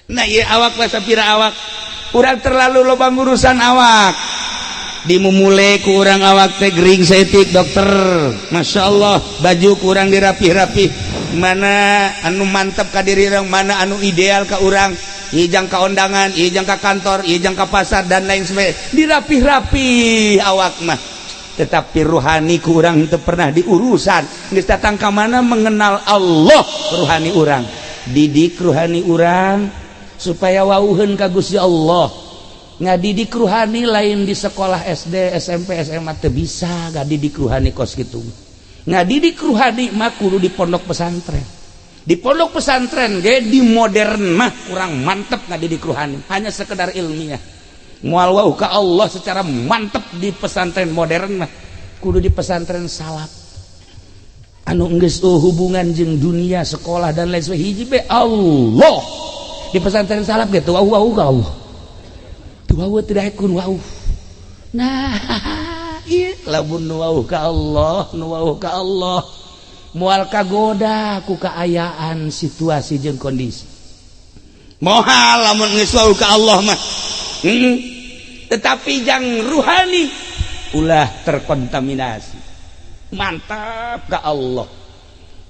Nah, iya, awak lah sapira awak urang terlalu loba urusan awak, dimumule ku urang awak teh gering saeutik, dokter. Masya Allah, baju kurang dirapih-rapih, mana anu mantap ka diri urang, mana anu ideal ka urang, jang ka undangan, jang ka kantor, jang ka pasar, dan lain sebagainya, dirapih-rapi awak mah. Tetapi ruhani ku urang itu pernah diurusan. Geus datang ka mana mengenal Allah, ruhani urang didik, ruhani urang supaya wauheun ka Gusti Allah. Ngadidik ruhani lain di sekolah SD, SMP, SMA, teu bisa ngadidik ruhani kos gitu. Ngadidik ruhani mah kudu di pondok pesantren. Di pondok pesantren ge di modern mah kurang mantep ngadidik ruhani, hanya sekedar ilmiah. Moal wau ka Allah secara mantep di pesantren modern mah. Kudu di pesantren salaf anu geus hubungan jeung dunia sekolah dan lain sebagainya, hiji be Allah. Di pesantren salaf gitu wau wau ka Allah. Tuh wau tidak ikun wau. Nah, iya, lamun nu wau ka Allah, nu wau ka Allah moal kagoda ku kaayaan, situasi jeung kondisi. Moal lamun geus wau ka Allah mah. Tetapi jang ruhani ulah terkontaminasi, mantap ke Allah,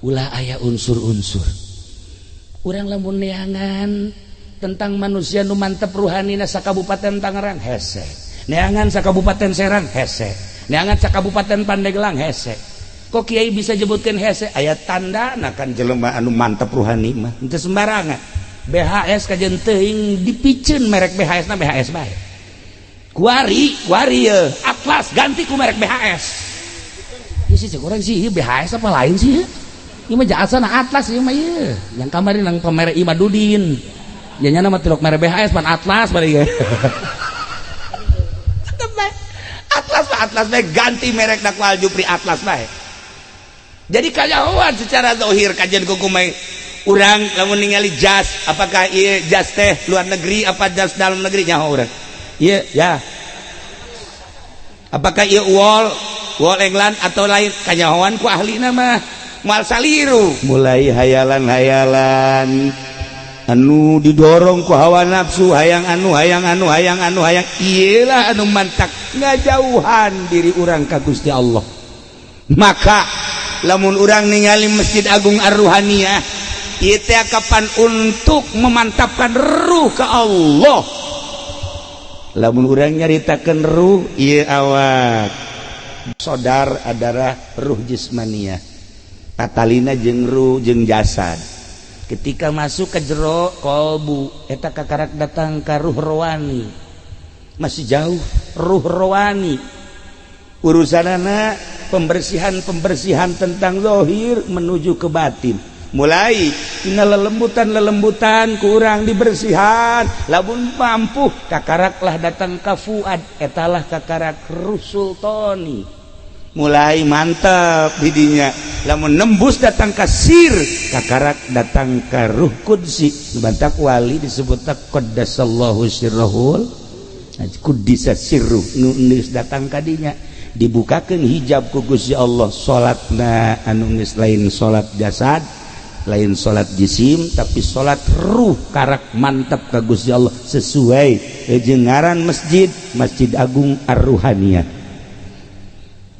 ulah aya unsur-unsur. Urang lamun neangan tentang manusia nu mantep ruhani sa Kabupaten Tangerang hese, neangan sa Kabupaten Serang hese, neangan sa Kabupaten Pandeglang hese. Kok kiai bisa jebutkan hese? Aya tanda. Nah kan, jelema anu mantep ruhani mah henteu sembarangan. BHS kajen teuing dipiceun merek BHS na BHS bae. Kuari kuari ye Atlas ganti ku merek BHS. Ieu sih cek urang sih, ieu BHS apa lain sih? Ieu mah jasana Atlas ieu mah, ieu. Yang kamari nang pamerek Imadudin. Ya nya nama tilok merek BHS pan Atlas bari ge. Tetep bae. Atlas mah Atlas bae, ganti merek ku Aljupri Atlas bae. Jadi kanyahoan secara zahir kajian kukumai urang lamun ningali jas, apakah ieu jas teh luar negeri apa jas dalam negeri, nyaho urang. Iya ya, apakah ieu wol wol England atau lain, kanyahoan ku ahli nama, moal saliru. Mulai hayalan-hayalan anu didorong ku hawa nafsu, hayang anu, hayang anu, hayang anu, hayang iyalah, anu mantak ngajauhan diri urang ka Gusti Allah. Maka lamun urang ningali Masjid Agung Ar-Ruhaniyah ieu teh kapan untuk memantapkan ruh ke Allah. Lamun urang nyaritakeun ruh, ieu awak sodar adalah ruh jismaniah, tatalina jeung ruh jeung jasad. Ketika masuk ke jero kolbu eta kakarak datang ka ruh rohani, masih jauh ruh rohani. Urusanana pembersihan-pembersihan tentang zahir menuju ke batin, mulai tina lelembutan-lelembutan kurang dibersihan. Lamun mampu, kakaraklah datang ka fuad, etalah kakarak ruh sultani, mulai mantap didinya. Lamun nembus datang ka sir, kakarak datang ka ruh qudsi. Bantak wali disebut qaddasallahu sirrahul, kuddisa sirruh. Nu geus datang kadinya, dibukakan hijab ku Gusti Allah, salatna anu geus lain salat jasad, lain salat jisim, tapi salat ruh, karak mantap ka Gusti Allah, sesuai jeung ngaran masjid, Masjid Agung Ar-Ruhaniyah.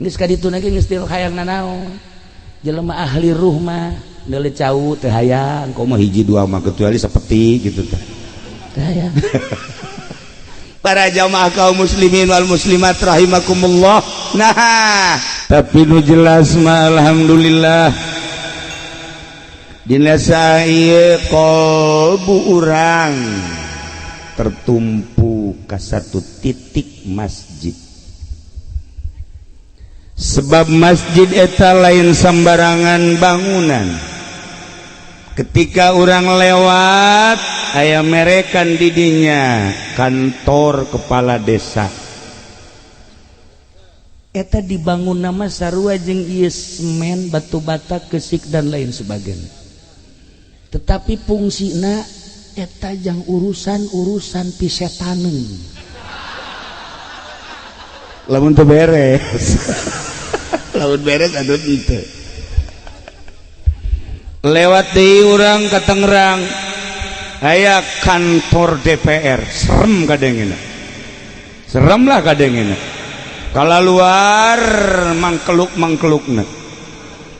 Geus ka ditu lagi geus teu hayang nanaon. Jelema ahli ruh mah neule cau teu hayang, komo hiji dua mah, kecuali seperti gitu teh teu hayang. Para jamaah kaum muslimin wal muslimat rahimakumullah, nah, tapi nu jelas mah alhamdulillah dina ieu qalbu urang tertumpu ka satu titik masjid, sebab masjid eta lain sembarangan bangunan. Ketika orang lewat aya merekan didinya kantor kepala desa, eta dibangun nama sarua jeung ieu semen, batu bata, kesik, dan lain sebagainya, tetapi fungsina eta jang urusan-urusan pisetaneun. Lamun teu beres, lamun beres, aduh, henteu. Lewat deui urang ka Tangerang. Aya kantor DPR, serem kadengena, serem lah kadengena. Kalau luar mangkeluk mangkelukna,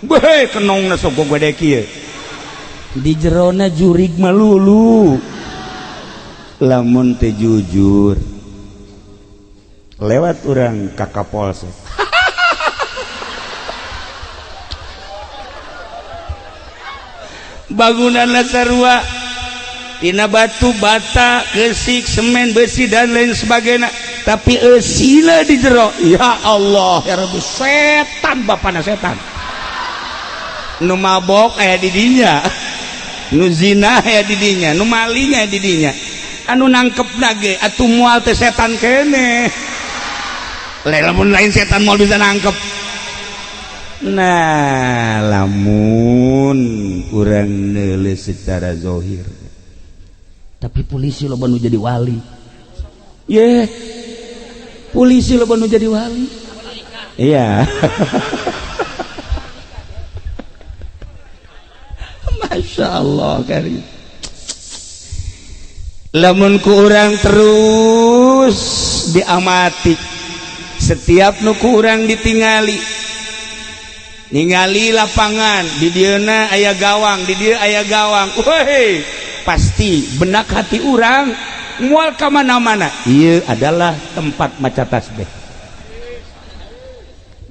Beh, kenongna sok gede kieu. Di jerona jurig malulu. Lamun teu jujur lewat urang ka Kapolsek. Bangunan sarua tina batu bata, kesik, semen, besi, dan lain sebagainya, tapi eusina di jero, ya Allah ya Rabbi, setan bapana setan. Nu mabok aya di dinya, nu zina aya di dinya, nu maling aya di dinya. Anu nangkep nage atuh moal teh setan kene. Lamun lain setan moal bisa nangkep. Nah, lamun urang neuleuh secara zahir, tapi polisi loba nu jadi wali. Ye, polisi loba nu jadi wali. Iya. Masya Allah karim. Lamun ku urang terus diamati, setiap nu ku urang ditingali, ningali lapangan di dieuna aya gawang, di dieu aya gawang, woi, pasti benak hati urang mual ka mana-mana. Ieu adalah tempat maca tasbih.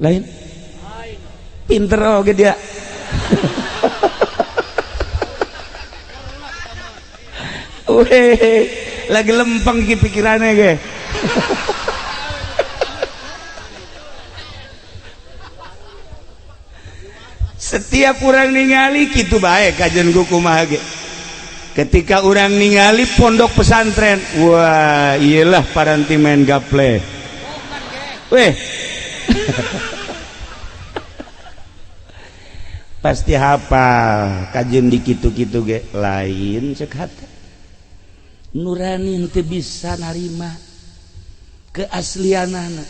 Lain pinter oge dia. Weh, lagi lempeng ki pikirannya ge. Setiap orang ningali kitu bae kajian kumaha ge. Ketika orang ningali pondok pesantren, wah, iyalah paranti main gaple. Weh. Pasti hafal kajian di kitu-kitu ge, lain cek hate. Nurani henteu bisa narima keaslianana.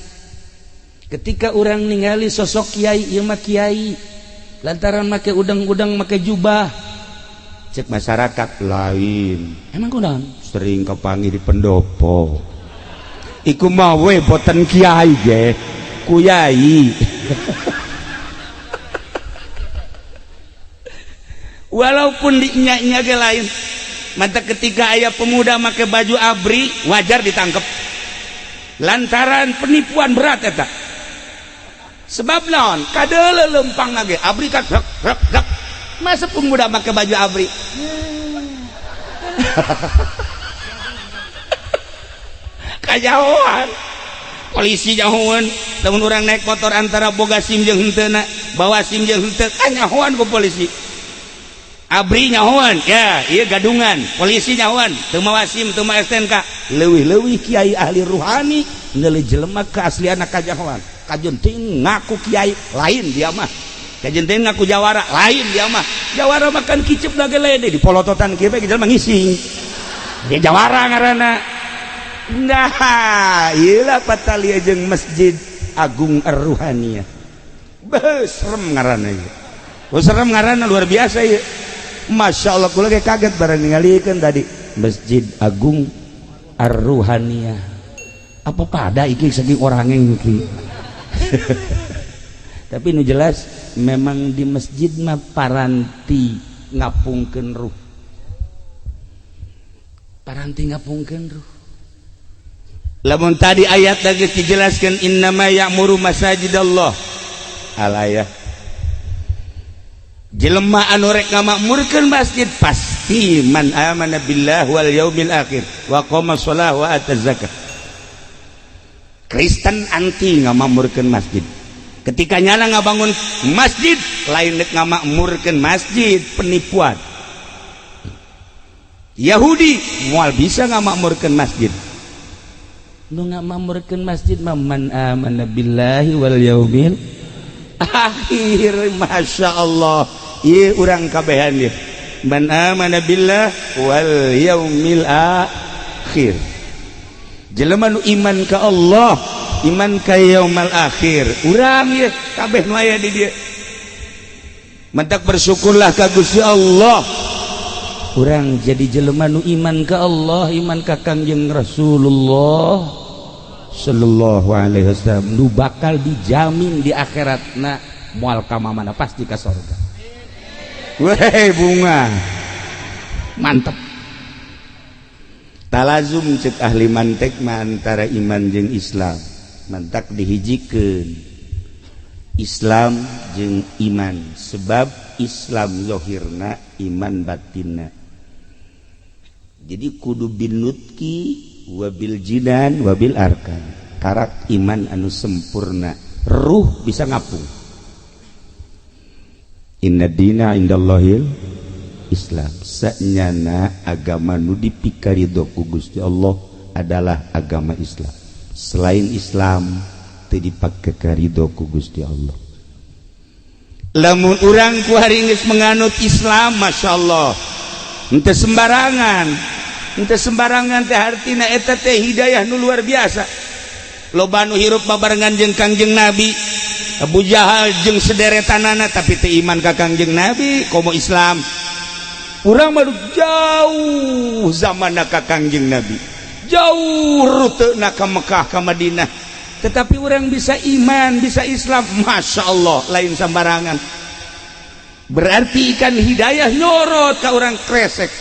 Ketika orang ningali sosok kiai, ieu mah kiai, lantaran make udang-udang, make jubah, cek masyarakat lain, emang kunaon sering kepanggih di pendopo, iku mah we boten kiai ge, kuyai. Walaupun dinya-nya ge lain. Mata ketika ayah pemuda make baju abri, wajar ditangkep lantaran penipuan berat eta. Sebab naon? Kadeuleu lempang ge abri kan rek rek rek. Masa pemuda make baju abri? Kajauhan. Polisi jauhan. Lamun urang naik motor antara boga SIM jeung henteu, bawa SIM jeung henteu, kanyahoan ku polisi. Abri nyahoan, ya, iya gadungan, polisi nyahoan, teu mawa SIM, teu mawa STNK. Leuwih-leuwih kiai ahli ruhani neuleuh jelema keaslianna kajahoan. Kajeun teuing ngaku kiai, lain dia mah. Kajeun teuing ngaku jawara, lain dia mah. Jawara makan kicep da gelede di polototan kieu bae jelema ngising. Dia jawara ngaranna. Nah, ieu lah patalia jeung Masjid Agung Ar-Ruhaniyah. Beuh, serem ngaranna ieu. Oh, serem ngaranna luar biasa ieu. Masya Allah, kula ge kaget bareng ningalikeun tadi Masjid Agung Ar-Ruhaniyah. Apa pada iki saking orangnya iki. Tapi nu jelas memang di masjid mah paranti ngapungkeun ruh. Paranti ngapungkeun ruh. Lamun tadi ayat lagi dijelaskan innama ya'muru masajidallah. Alayah. Jelema anu rek ngamakmurkeun masjid pasti man amana billah wal yaumil akhir wa qama shalah wa ataz zakat. Kristen anti ngamakmurkeun masjid. Ketika nyala ngabangun masjid lain rek ngamakmurkeun masjid, penipuan. Yahudi moal bisa ngamakmurkeun masjid. Nu ngamakmurkeun masjid mah man amana billahi wal yaumil akhir. Masya Allah, ieu urang kabehan ieu. Man amana billah wal yaumil akhir. Jelema nu iman ka Allah, iman ka yaumal akhir. Urang ieu kabeh nu aya di dieu. Mentak bersyukurlah ka Gusti Allah. Urang jadi jelema nu iman ka Allah, iman ka Kangjeng Rasulullah sallallahu alaihi wasallam, nu bakal dijamin di akhiratna moal ka mana, pasti ka sorga. Weh, bunga mantep. Talazum cek ahli mantek mah antara iman jeung Islam, mantak dihijikeun Islam jeung iman, sebab Islam zohirna, iman batinna. Jadi kudu binutki wabil jinan wabil arkan. Karak iman anu sempurna, ruh bisa ngapung. Inna dina indallahil Islam. Sanyana agama nu dipikarido ku Gusti Allah adalah agama Islam. Selain Islam teu dipake karido ku Gusti Allah. Lamun urang ku hari geus menganut Islam, Masya Allah, henteu sembarangan, henteu sembarangan teh hartina eta teh hidayah nu luar biasa. Loba nu hirup babarengan jeung Kangjeng Nabi, Abu Jahal jeung sederetanana, tapi teu iman ka Kangjeng Nabi komo Islam. Urang mah jauh zamanna ka Kangjeng Nabi, jauh rute na ka Mekah, ka Madinah, tetapi orang bisa iman, bisa Islam. Masya Allah, lain sembarangan. Berarti ikan hidayah nyorot ke orang Kresek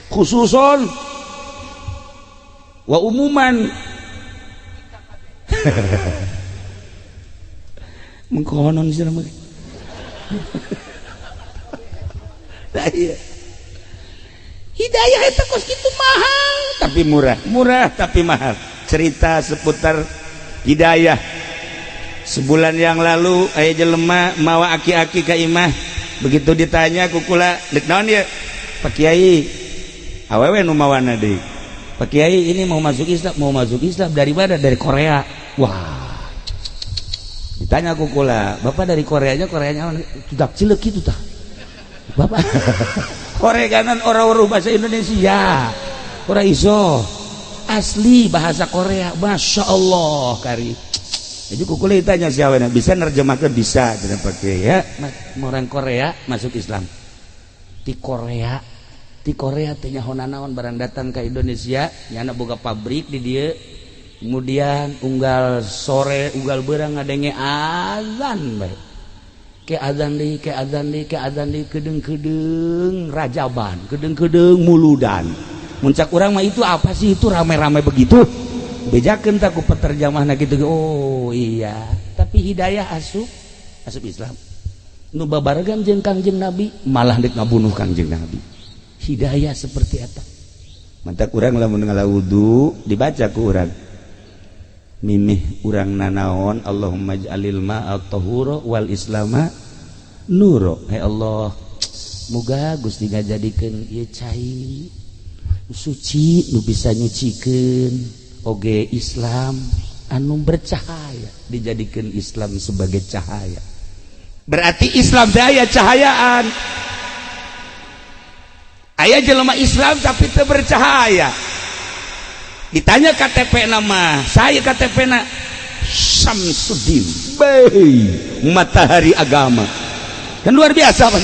khususon wa umuman. Mengkonon sih nama. Nah, iya. Hidayah itu kos gitu mahal tapi murah, murah tapi mahal. Cerita seputar hidayah. Sebulan yang lalu aya jelema mawa aki-aki ka imah. Begitu ditanya ku kula, "Dek naon ieu?" "Pak Kiai, awewe nu mawana deui. Pak Kiai, ini mau masuk Islam." "Mau masuk Islam dari mana?" "Dari Korea." Wah. Ditanya ku kula, "Bapak dari Koreanya, Koreanya mana?" "Sudah cileuk kitu tah." Bapak Korea kanan orang-orang bahasa Indonesia. Ora iso. Asli bahasa Korea. Masya Allah kari. Jadi ku kula ditanya siapa, bisa nerjemahkan, bisa tidak pakai ya. Orang Korea masuk Islam. Di Korea, di Korea teh nyaho nanaon, barang datang ke Indonesia, nyana boga pabrik di dieu. Kemudian unggal sore, unggal berang ngadenge azan bae. Ke azan deui, ke azan deui, ke azan deui, kedeng-kedeng rajaban, kedeng-kedeng muludan. Muncak urang mah, itu apa sih itu rame-rame begitu? Bejakeun tak ku peterjemahna gitu. Oh iya, tapi hidayah asup, asup Islam. Nu babaregan jeung Kangjeng Nabi malah dek ngabunuh Kangjeng Nabi. Hidayah seperti eta. Mantak urang lamun ngala wudu dibaca ku urang. Mimih urang nanaon, Allahumma ij'alil ma'a tahura wal islama nuro. Hai Allah, muga Gusti ngajadikeun ieu cai suci nu bisa nyucikeun, oge Islam anu bercahaya, dijadikan Islam sebagai cahaya. Berarti Islam teh aya cahayaan. Aya jelema Islam tapi teu bercahaya. Ditanya KTP nama saya, KTP na Samsudin, Bay, matahari agama, kan luar biasa. Pas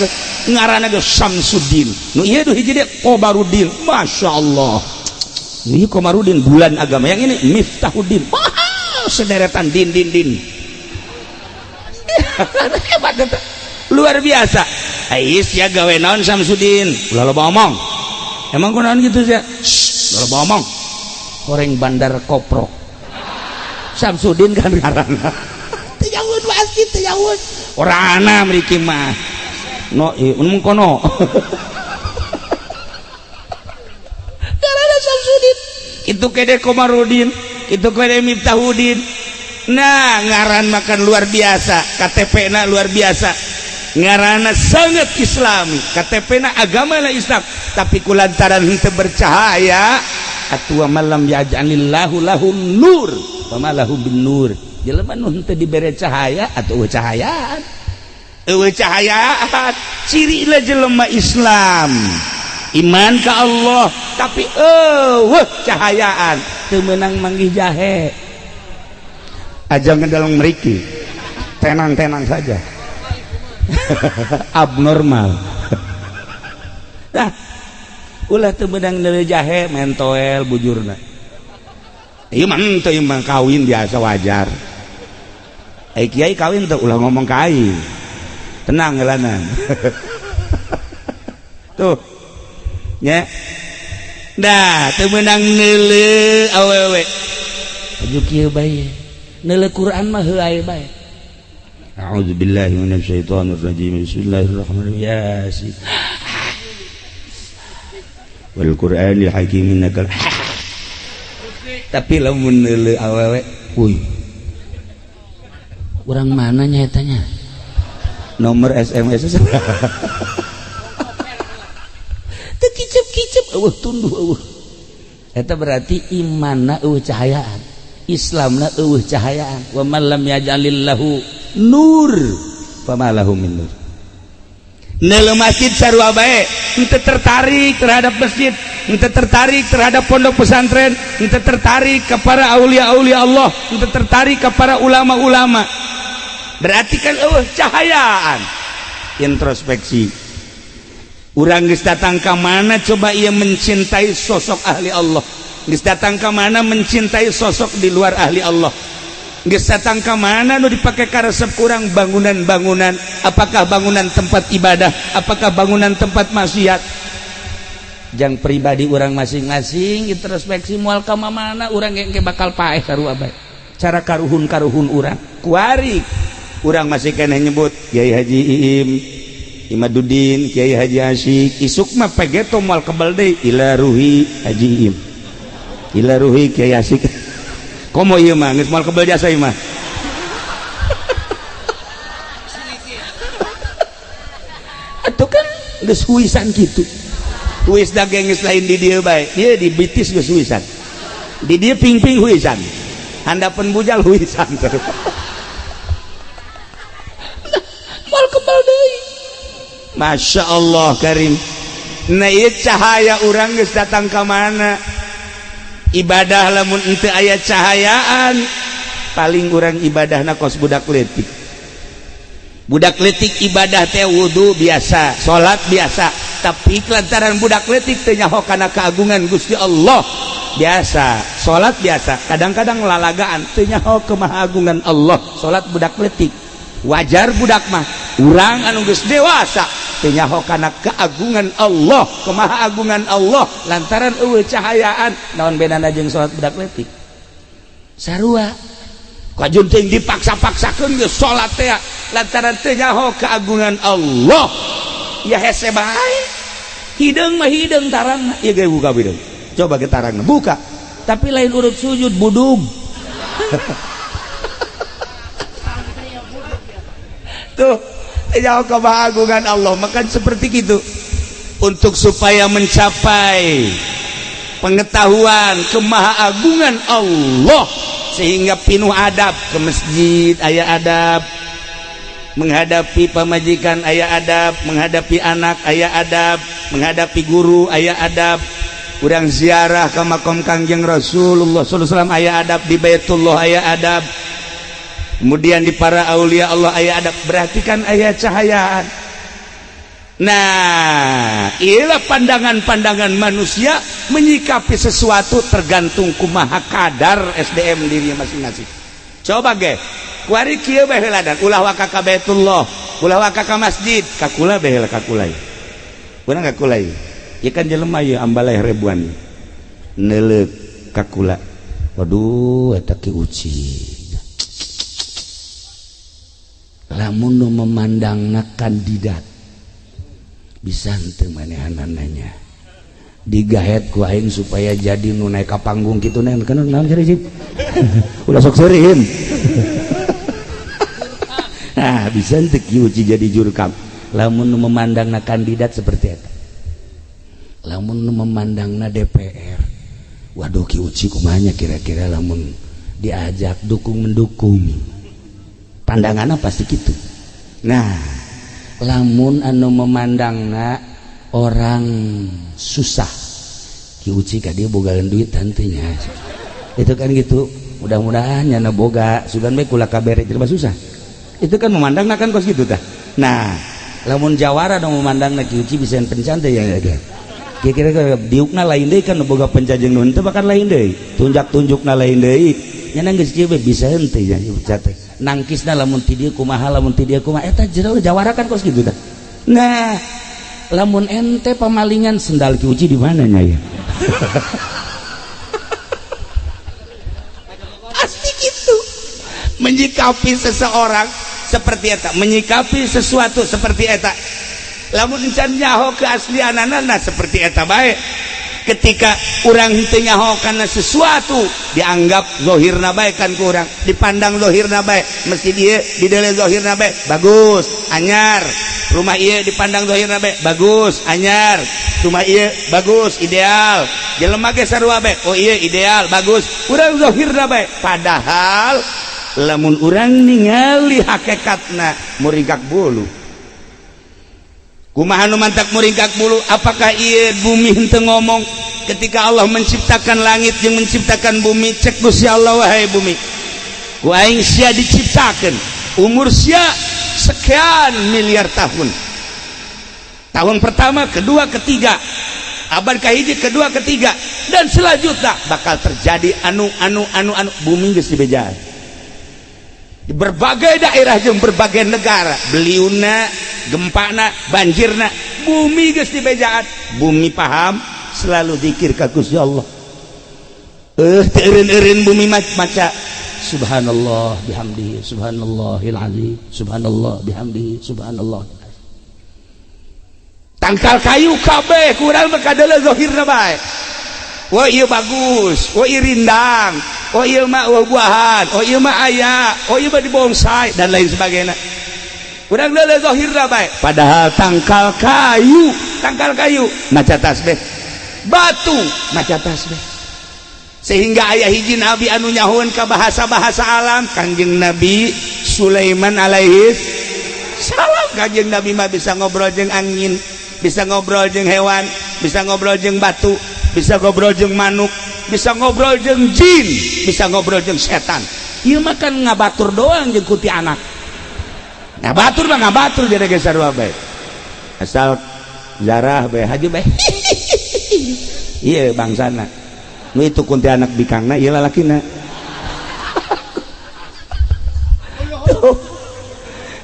ngaranna ge Samsudin, nu ieu duh hiji deui Kobarudin. Masya Allah, ini Komarudin bulan agama, yang ini Miftahudin. Wah, sederetan din din din. Hebat eta, luar biasa. Ais ya gawe naon Samsudin? Ulah loba omong. Emang kunaon gitu sih? Ulah loba omong. Horeng bandar koprok. Samsudin kan ngaranna. Teu jauh pasti teu jauh. Orangna mriki mah. No, ieu kono. Ngaranna Samsudin. Itu kede Komarudin, itu kede Miftahudin. Nah, ngaran makan luar biasa, KTP na luar biasa. Ngaranna sangat islami, KTP na agama lah Islam, tapi kulantaran henteu bercahaya, atuh malam yaj'alillahu lahum nur, fama lahum bin nur. Jelema nu henteu dibere cahaya atuh eueuh cahayaan. Eueuh cahayaan, ciri lah jelema Islam. Iman ka Allah tapi eueuh cahayaan, teu meunang manggih jahe. Aja dalam meriki tenang-tenang saja. Abnormal. Nah, Ulah teu meunang neuleuh jahe mentoel bujurna. Ieu mah henteu, ieu mah kawin biasa wajar. Ai kiai kawin teu, ulah ngomong ka aing. Tenang heulanan. Tuh. Nya. Nah, teu meunang neuleuh awewe. Aju kieu bae. Neuleuh Quran mah heuay bae. A'udzubillahi minasyaitonir rajim. Bismillahirrahmanirrahim. Yasin. Wal Qur'anil Hakim innaka. Tapi lamun neuleuh awewe, uy. Urang mana nya eta nya? Nomor SMS. Teu kicep-kicep eueuh tunduh eueuh. Eta berarti imanna eueuh cahayaan. Islamna eueuh cahayaan. Wa man lam yaj'alillahu nur fama lahu min nur. Neuleuh masjid sarua bae, henteu tertarik terhadap masjid, henteu tertarik terhadap pondok pesantren, henteu tertarik ke para aulia-aulia Allah, henteu tertarik ke para ulama-ulama. Berarti kan eueuh cahayaan. Introspeksi. Urang geus datang ka mana coba ia mencintai sosok ahli Allah. Geus datang ka mana mencintai sosok di luar ahli Allah. Geus datang ka mana nu dipake karesep kurang bangunan-bangunan, apakah bangunan tempat ibadah, apakah bangunan tempat maksiat. Jang pribadi urang masing-masing introspeksi, moal ka mana urang engke bakal paeh sarua bae. Cara karuhun-karuhun urang. Kuari urang masih keneh nyebut Kiai Haji Iim, Imaduddin, Kiai Haji Asyik, isuk mah pegeto moal kebal deui ila ruhi Haji Iim. Ila ruhi Kiai Asyik. Komo ieu mah geus moal kebal jasa ieu mah. Atuh kan geus huisan kitu. Huis daging geus lain di dieu bae. Dieu di bitis geus huisan. Di dieu ping-ping huisan. Handapeun bujal huisan. Moal kebal deui. Masya Allah Karim. Nah ieu cahaya urang geus datang ka mana? Ibadah lamun henteu aya cahayaan paling urang ibadahna kos budak leutik. Budak leutik ibadah teh wudu biasa, salat biasa, tapi lantaran budak leutik teu nyaho kana keagungan Gusti Allah biasa, salat biasa, kadang-kadang lalagaan teu nyaho kemahagungan Allah, salat budak leutik. Wajar budak mah, urang anu geus dewasa teu nyaho kana keagungan Allah, kemahagungan Allah lantaran eueuh cahayaan, naon bedana jeung salat budak leutik? Sarua. Kajun teuing dipaksa-paksakeun geus salat teh lantaran teu nyaho keagungan Allah. Ya hese bae. Hideung mah hideung tarangna, ieu ge buka hideung. Coba ke tarangna, buka. Tapi lain urut sujud budug. Tuh, jauh keagungan Allah, maka seperti itu. Untuk supaya mencapai pengetahuan kemahaagungan Allah sehingga pinuh adab ke masjid aya adab, menghadapi pamajikan aya adab, menghadapi anak aya adab, menghadapi guru aya adab, urang ziarah ke makom Kangjeng Rasulullah sallallahu alaihi wasallam aya adab, di Baitullah aya adab, kemudian di para aulia Allah aya adab, berarti kan aya cahayaan. Nah, inilah pandangan-pandangan manusia menyikapi sesuatu tergantung kumaha kadar SDM dirinya masing-masing. Coba ge, kuari kieu bae heula dan ulah waka ka Baitullah, ulah waka ka masjid, kakula bae heula kakula. Urang kakula ieu. Ieu kan jelema ieu ambaleh ribuan. Neuleuk kakula. Waduh, eta ki uci. Lamun nu memandangna kandidat bisa henteu manehanananya digahet ku aing supaya jadi nu naik ka panggung kitu naon kana naon cari cip ulah sok seureun. Nah bisa henteu kieu jadi jurkam lamun nu memandangna kandidat seperti eta. Lamun nu memandangna DPR, waduh ki uci kumaha kira-kira lamun diajak dukung mendukung, pandanganna pasti gitu. Nah lamun anu memandangna orang susah, Ki Uci ka dia bogaan duit tantenya, itu kan gitu, mudah-mudahan nyana boga sugan bae kula kabere jelema susah, itu kan memandangna kan kos gitu tah. Nah lamun jawara dong memandangna Ki Uci bisa pencan teh ya ya. Kira-kira diukna lain deui kan, boga pencajeng nu henteu bahkan lain deui, tunjak-tunjukna lain deui. Nya geus kieu we bisa henteu nya teh nangkisna, lamun ti dieu kumaha, lamun ti dieu kumaha, eta jero jawara kan kos kitu tah. Nah, lamun ente pamalingan sendal Ki Uci di mana nya ya? Pasti gitu menyikapi seseorang seperti eta, menyikapi sesuatu seperti eta. Lamun encan nyaho keaslianana, nah seperti eta bae. Ketika urang henteu nyaho kana sesuatu, dianggap zohirna bae kan ku urang, dipandang zohirna bae, mesti dia didele zohirna bae bagus, anyar rumah ieu, dipandang zohirna bae bagus, anyar rumah ieu, bagus, ideal, jelema ge sarua bae, oh iya ideal, bagus, urang zohirna bae. Padahal lamun urang ningali hakikatna muringkak bulu. Kumaha nu mantak muringkak bulu? Apakah ieu bumi henteu ngomong ketika Allah menciptakan langit jeung menciptakan bumi? Cek Gusti Allah, wahai bumi, ku aing sia diciptakeun, umur sia sekian miliar tahun, tahun pertama, kedua, ketiga, abad kahiji, kedua, ketiga, dan selanjutnya bakal terjadi anu anu anu anu. Bumi geus dibejaan di berbagai daerah jeung berbagai negara, beliuna, gempana, banjirna, bumi geus dibejaan. Bumi paham, selalu zikir ka Gusti Allah. Teu eureun-eureun bumi maca subhanallah bihamdihi subhanallahil azim, subhanallah bihamdihi subhanallah. Tangkal kayu kabeh kurang mah kadeuleu zahirna bae. Wah iya bagus, wah iya rindang, oh iya mah buah-buahan, oh iya mah aya, oh iya mah dibonsai dan lain sebagainya. Urang deuleu zahirna bae, padahal tangkal kayu, tangkal kayu maca tasbih, batu maca tasbih. Sehingga aya hiji nabi anu nyahoeun ka bahasa-bahasa alam, Kanjeng Nabi Sulaiman alaihi salam. Kanjeng Nabi mah bisa ngobrol jeung angin, bisa ngobrol jeung hewan, bisa ngobrol jeung batu, bisa ngobrol jeung manuk, bisa ngobrol jeung jin, bisa ngobrol jeung setan. Ieu mah kan ngabatur doang jeung kuntilanak. Ngabatur mah ngabatur jadi geus sarua bae, asal zarah bae haji bae. Iya bangsana nu itu kuntilanak bikangna, ieu lalakina.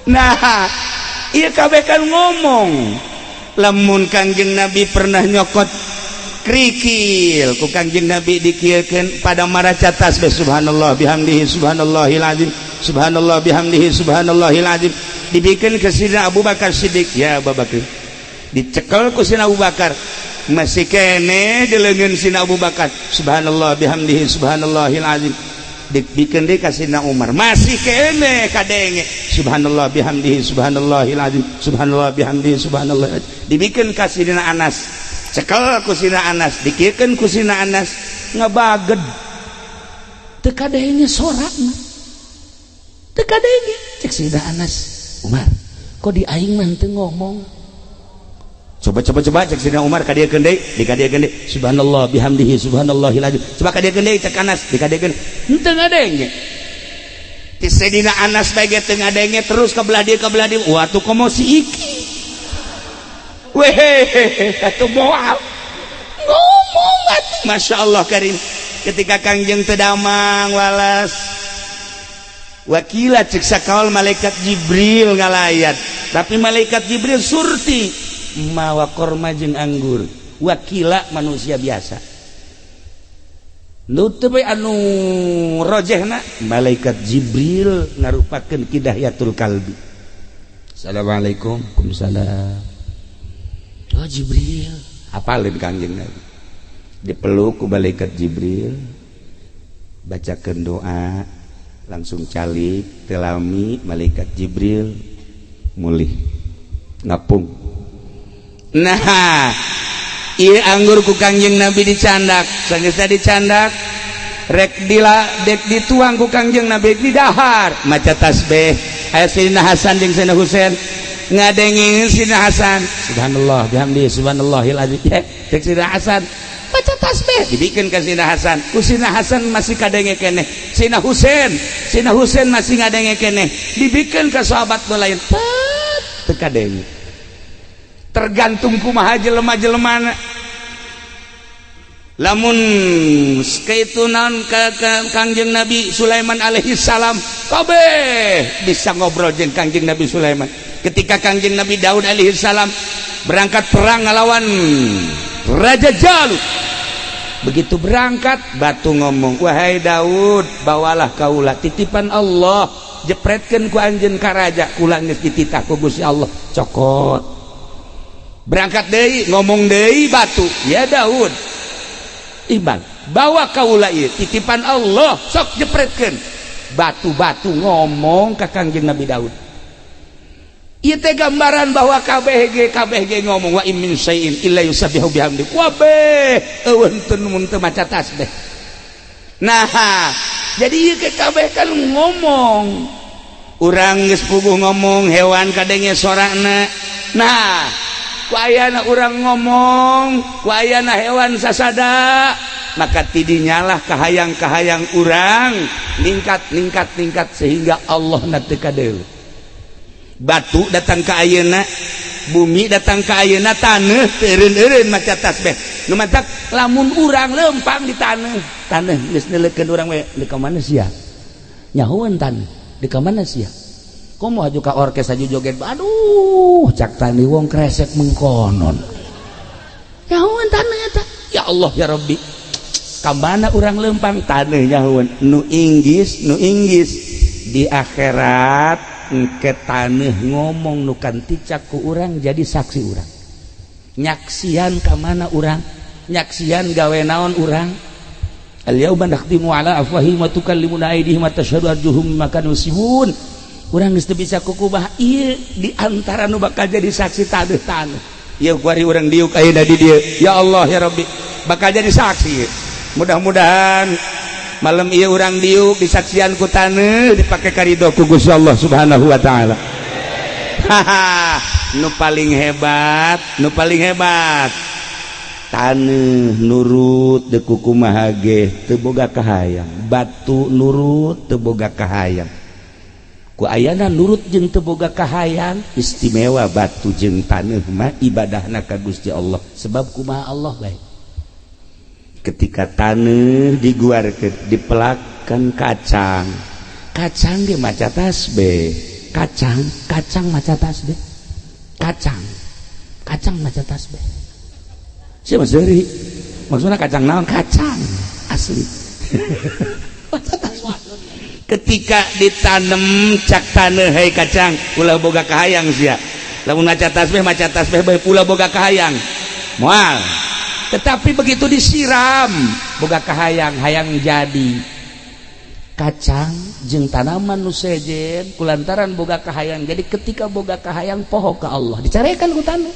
Nah, ieu kabeh kan ngomong. Lamun Kangjeng Nabi pernah nyokot kerikil, ku Kangjeng Nabi dikieukeun pada maraca tasbih, subhanallah bihamdihi subhanallahil azim, subhanallah bihamdihi subhanallahil azim. Dibikeun ke Sidina Abu Bakar Siddiq, ya Abu Bakar, dicekel ku Sidina Abu Bakar, masih kene di leungeun Sidina Abu Bakar, subhanallah bihamdihi subhanallahil azim. Dibikeun deui ka Sidina Umar, masih kene kadenge, subhanallah bihamdihi subhanallahil azim, subhanallah bihamdihi subhanallah. Dibikeun ka Sidina Anas, cekel ku Sidina Anas, dikieukeun ku Sidina Anas, ngebaged teu kadenge sorakna, teu kadenge. Cek Sidina Anas, Umar, kok di aing mah teu ngomong? Coba coba coba, cek Sidina Umar, kadieukeun deui, dikadiekeun deui, subhanallah bihamdihi subhanallahil azim. Coba kadiekeun deui, cek Anas, dikadiekeun, henteu ngadenge. Ti Sidina Anas bae ge teu ngadenge, terus ka belah dieu, ka belah dieu, wah tuh komo si iki wehehe atuh moal ngomong atuh. Masya Allah karim, ketika Kangjeng teu damang walas, wakila cek sakaol malaikat Jibril ngalayat, tapi malaikat Jibril surti mawa korma jeung anggur, wakila manusia biasa. Nu teu bae anu rojehna malaikat Jibril ngarupakeun Ki Dihyatul Kalbi. Assalamualaikum. Waalaikumsalam. Oh Jibril, apalin Kangjeng Nabi, dipeluk ku malaikat Jibril, bacakeun doa, langsung calik telami malaikat Jibril mulih ngapung. Nah, ieu anggur ku Kangjeng Nabi dicandak, sageusna dicandak rek dila dek dituang ku Kangjeng Nabi, didahar maca tasbih. Aya Sayyidina Hasan jeung Sayyidina Husain ngadengin. Sayyidina Hasan, subhanallah bihamdi subhanallahil azim. Ya, cek Sayyidina Hasan baca tasbih, dibikin ke Sayyidina Hasan, ku Sayyidina Hasan masih kadenge keneh. Sayyidina Husain, Sayyidina Husain masih ngadenge keneh, dibikin ke sahabat nu lain teu kadenge. Tergantung kumaha jelema-jelemana. Lamun kitu naon ka Kangjeng Nabi Sulaiman alaihi salam, kabeh bisa ngobrol jeung Kangjeng Nabi Sulaiman. Ketika Kangjeng Nabi Daud alaihi salam berangkat perang ngelawan Raja Jalut, begitu berangkat batu ngomong, "Wahai Daud, bawalah kaula, titipan Allah, jepretkeun ku anjeun ka raja, kula geus dititah ku Gusti Allah." Cokot, berangkat deui, ngomong deui batu, "Ya Daud, Iban, bawa kaula ieu, titipan Allah, sok jepretkeun." Batu-batu ngomong ka Kangjeng Nabi Daud. Ieu teh gambaran bahwa KBG KBG ngomong, wa in min syai'in illa yusabbihu bihamdi. Kabeh euweuh teu mun teu maca tasbih. Nah, jadi ieu ke kabeh kan ngomong. Urang geus puguh ngomong, hewan kadenge sorana. Nah, ku ayana urang ngomong, ku ayana hewan sasada, maka tidinyalah kahayang-kahayang urang ningkat, ningkat, ningkat, sehingga Allah na teu kadeuleu. Batu datang ke ayeuna, bumi datang ke ayeuna, taneuh teu eureun-eureun maca tasbih. Nu matak lamun urang lempang di taneuh, taneuh geus neuleukeun urang we, "Di ka mana sia?" Nyahoeun taneuh, "Di ka mana sia?" Komo haju ka orkes, haju joget, aduh, cak tani wong kresek mengkonon. Nyahoeun taneuh eta. Ya Allah ya Rabbi, ka mana urang lempang, taneuh nyahoeun. Nu inggis, nu inggis di akhirat engke taneuh ngomong nu kanticak ku urang, jadi saksi urang, nyaksian ka mana urang, nyaksian gawe naon urang. Al yauma nakhtimu ala afwahihim wa tukallimuna aydihim wa tashhadu arjuluhum bima kanu yaksibun. Urang geus teu bisa kukubah. Ieu di antara nu bakal jadi saksi taneuh-taneuh ieu. Kuari urang diuk ayeuna di dieu, ya Allah ya Rabbi, bakal jadi saksi ieu. Mudah-mudahan malam ieu urang diuk disaksian ku taneuh, dipake karido ku Gusti Allah Subhanahu wa taala. Haha, nu paling hebat, nu paling hebat, taneuh nurut deuk kumaha ge teu boga kahayang, batu nurut teu boga kahayang. Ku ayana nurut jeung teu boga kahayang, istimewa batu jeung taneuh mah ibadahna ka Gusti Allah. Sebab kumaha Allah bae? Ketika taneuh diguarkeun, dipelakan kacang, kacang ge maca tasbih. Kacang, kacang maca tasbih, kacang, kacang maca tasbih. Siapa seuri maksudnya kacang naon? Kacang asli maca tasbih. Ketika ditanam, cak taneuh, "Hei kacang, ulah boga kahayang sia. Lamun maca tasbih, maca tasbih bae, ulah boga kahayang." Moal. Tetapi begitu disiram, boga kahayang, hayang jadi. Kacang jeung tanaman nu sejen kulantaran boga kahayang jadi, ketika boga kahayang poho ka Allah, dicarekan ku taneuh.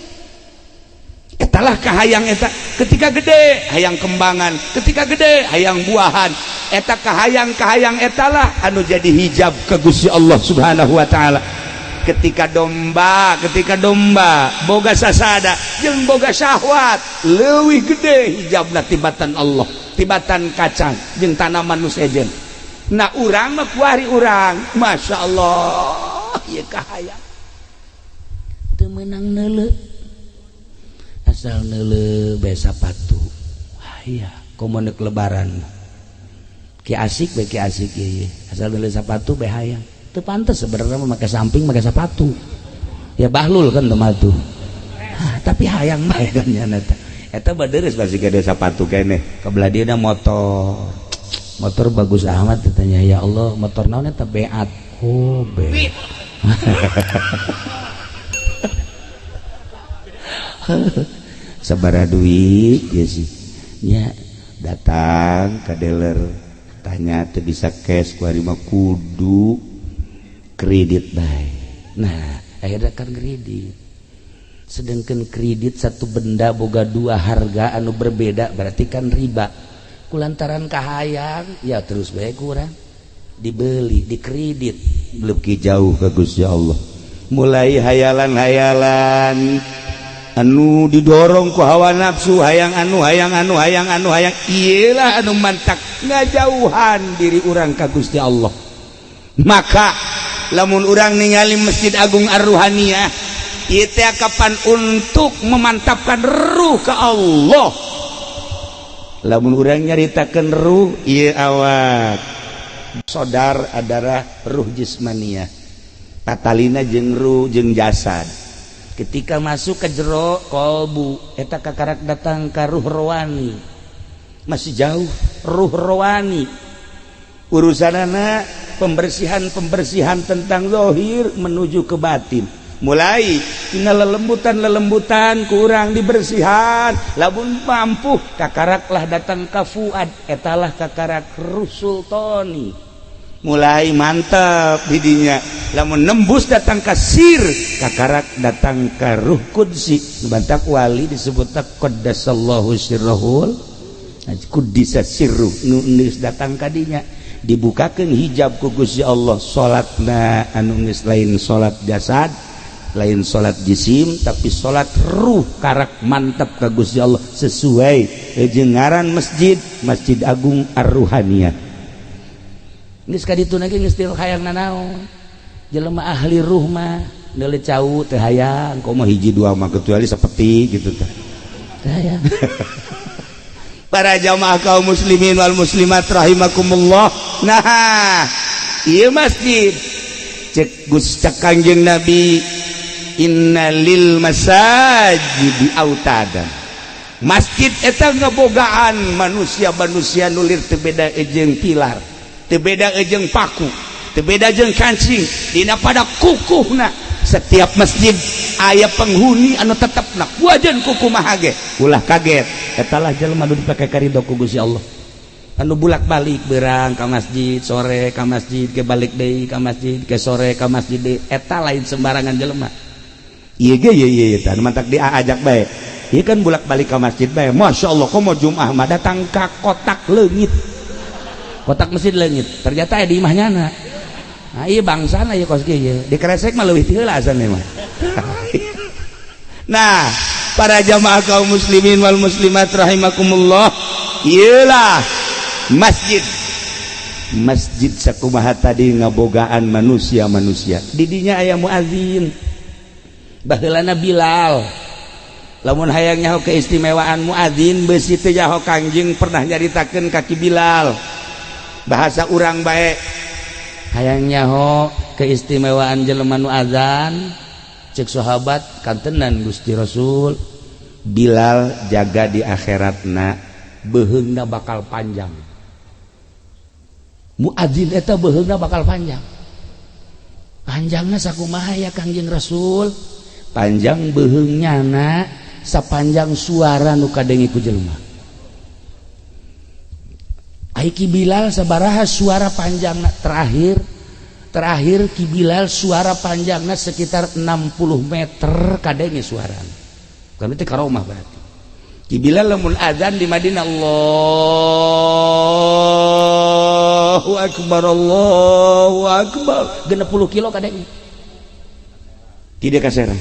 Etalah kahayang eta. Ketika gede, hayang kembangan, ketika gede, hayang buahan. Eta kahayang, kahayang etalah anu jadi hijab ke Gusti Allah Subhanahu wa taala. Ketika domba, ketika domba boga sasada jeung boga syahwat, leuwih gede hijabna tibatan Allah, tibatan kacang jeung tanaman nu sejen. Nah, urang mah kuari urang, Masya Allah, ieu kahayang teu meunang neuleu, asal neuleu bae sapatu aya. Komo neuk lebaran ki asik bae, ki asik ieu, asal neuleu sapatu bae hayang. Teu pantes sebenarnya mah make samping, make sepatu ya, bahlul kan teu tuh, tapi hayang bae kan nya. Eta eta baderes masih gede sepatu keneh. Kebelah dia motor, motor bagus amat katanya. Ya Allah, motor naon eta? Beat. Oh, beat. Sabaraha duit ya sih nya? Datang ke dealer, tanya, teu bisa cash, kuari mah kudu kredit bae. Nah, akhirnya kan kredit. Sedangkan kredit satu benda boga dua harga anu berbeda, berarti kan riba. Kulantaran kahayang ya terus bae kurang dibeli, dikredit, lebih jauh ke Gusti Allah. Mulai hayalan-hayalan anu didorong ku hawa nafsu, hayang anu, hayang anu, hayang anu, hayang iyalah anu mantak ngajauhan diri urang ka Gusti Allah. Maka lamun urang ningali Masjid Agung Ar-Ruhaniyah ieu teh kapan untuk memantapkan ruh ke Allah. Lamun urang nyaritakeun ruh, ieu awak sodar adalah ruh jismania, tatalina jeung ruh jeung jasad. Ketika masuk ke jero kolbu eta kakarak datang ka ruh rohani, masih jauh ruh rohani. Urusanana pembersihan-pembersihan tentang zahir menuju ke batin. Mulai tina lelembutan-lelembutan kurang dibersihan, lamun mampu kakaraklah datang ka fuad, etalah kakarak ruh sultani. Mulai mantap didinya. Lamun nembus datang ka sir, kakarak datang ka ruh qudsi. Bantak wali disebut qaddasallahu sirrahul, kuddisa sirruh, nu geus datang ka dinya dibukakeun hijab ku Gusti Allah. Salatna anu geus lain salat jasad, lain salat jisim, tapi salat ruh, karak mantap ka Gusti Allah sesuai jeung ngaran masjid, Masjid Agung Ar-Ruhaniyah. Geus ka ditu ge geus teu hayang nanaon. Jelema ahli ruh mah neule cau teu hayang, komo hiji dua mah, kecuali seperti gitu teh. Teu hayang. Para jamaah kaum muslimin wal muslimat rahimakumullah. Nah, ieu masjid cek Gus, cek Kangjeng Nabi, innalil masajidi autada. Masjid eta ngebogaan manusia-manusia nulir teu beda jeung pilar, teu beda jeung paku, teu beda jeung kancing dina pada kukuhna. Setiap masjid aya penghuni anu tetepna wajan kukumaha ge ulah kaget, etalah jelema nu dipake karido ku Gusti Allah, anu bulak-balik berang ka masjid, sore ka masjid, ke balik deui ka masjid, ke sore ka masjid deui. Eta lain sembarangan jelema. Ieu ge ieu ieu tah mantak diajak bae. Ieu kan bulak-balik ka masjid bae, Masya Allah. Komo Jumat mah datang ka kotak leungit, kotak masjid leungit, ternyata aya di imah nyana. Nah, iya bangsana ieu kos kieu dikresek mah leuwih ti heula asana mah. Nah, para jamaah kaum muslimin wal muslimat rahimakumullah, iyalah masjid. Masjid sakumaha tadi ngabogaan manusia-manusia. Didinya aya muazin, baheulana Bilal. Lamun hayang nyaho keistimewaan muazin, beusi teu nyaho, Kangjeng pernah nyaritakeun ka Ki Bilal. Bahasa urang bae, hayang nyaho keistimewaan jelema nu azan, cek sahabat, kantenan Gusti Rasul, Bilal jaga di akhiratna beuheungna bakal panjang. Muadzin eta beuheungna bakal panjang. Panjangna sakumaha ya, Kangjeng Rasul? Panjang beuheungnya na sapanjang suara nu kadenge ku jelema. Ai Ki Bilal sabaraha suara panjangna? Terakhir terakhir Ki Bilal suara panjangna sekitar 60 meter kadenge suara. Kami teh karomah berarti. Ki Bilal lamun azan di Madinah, Allahu akbar, Allahu akbar, 60 kilo kadenge. Tidak kaserang.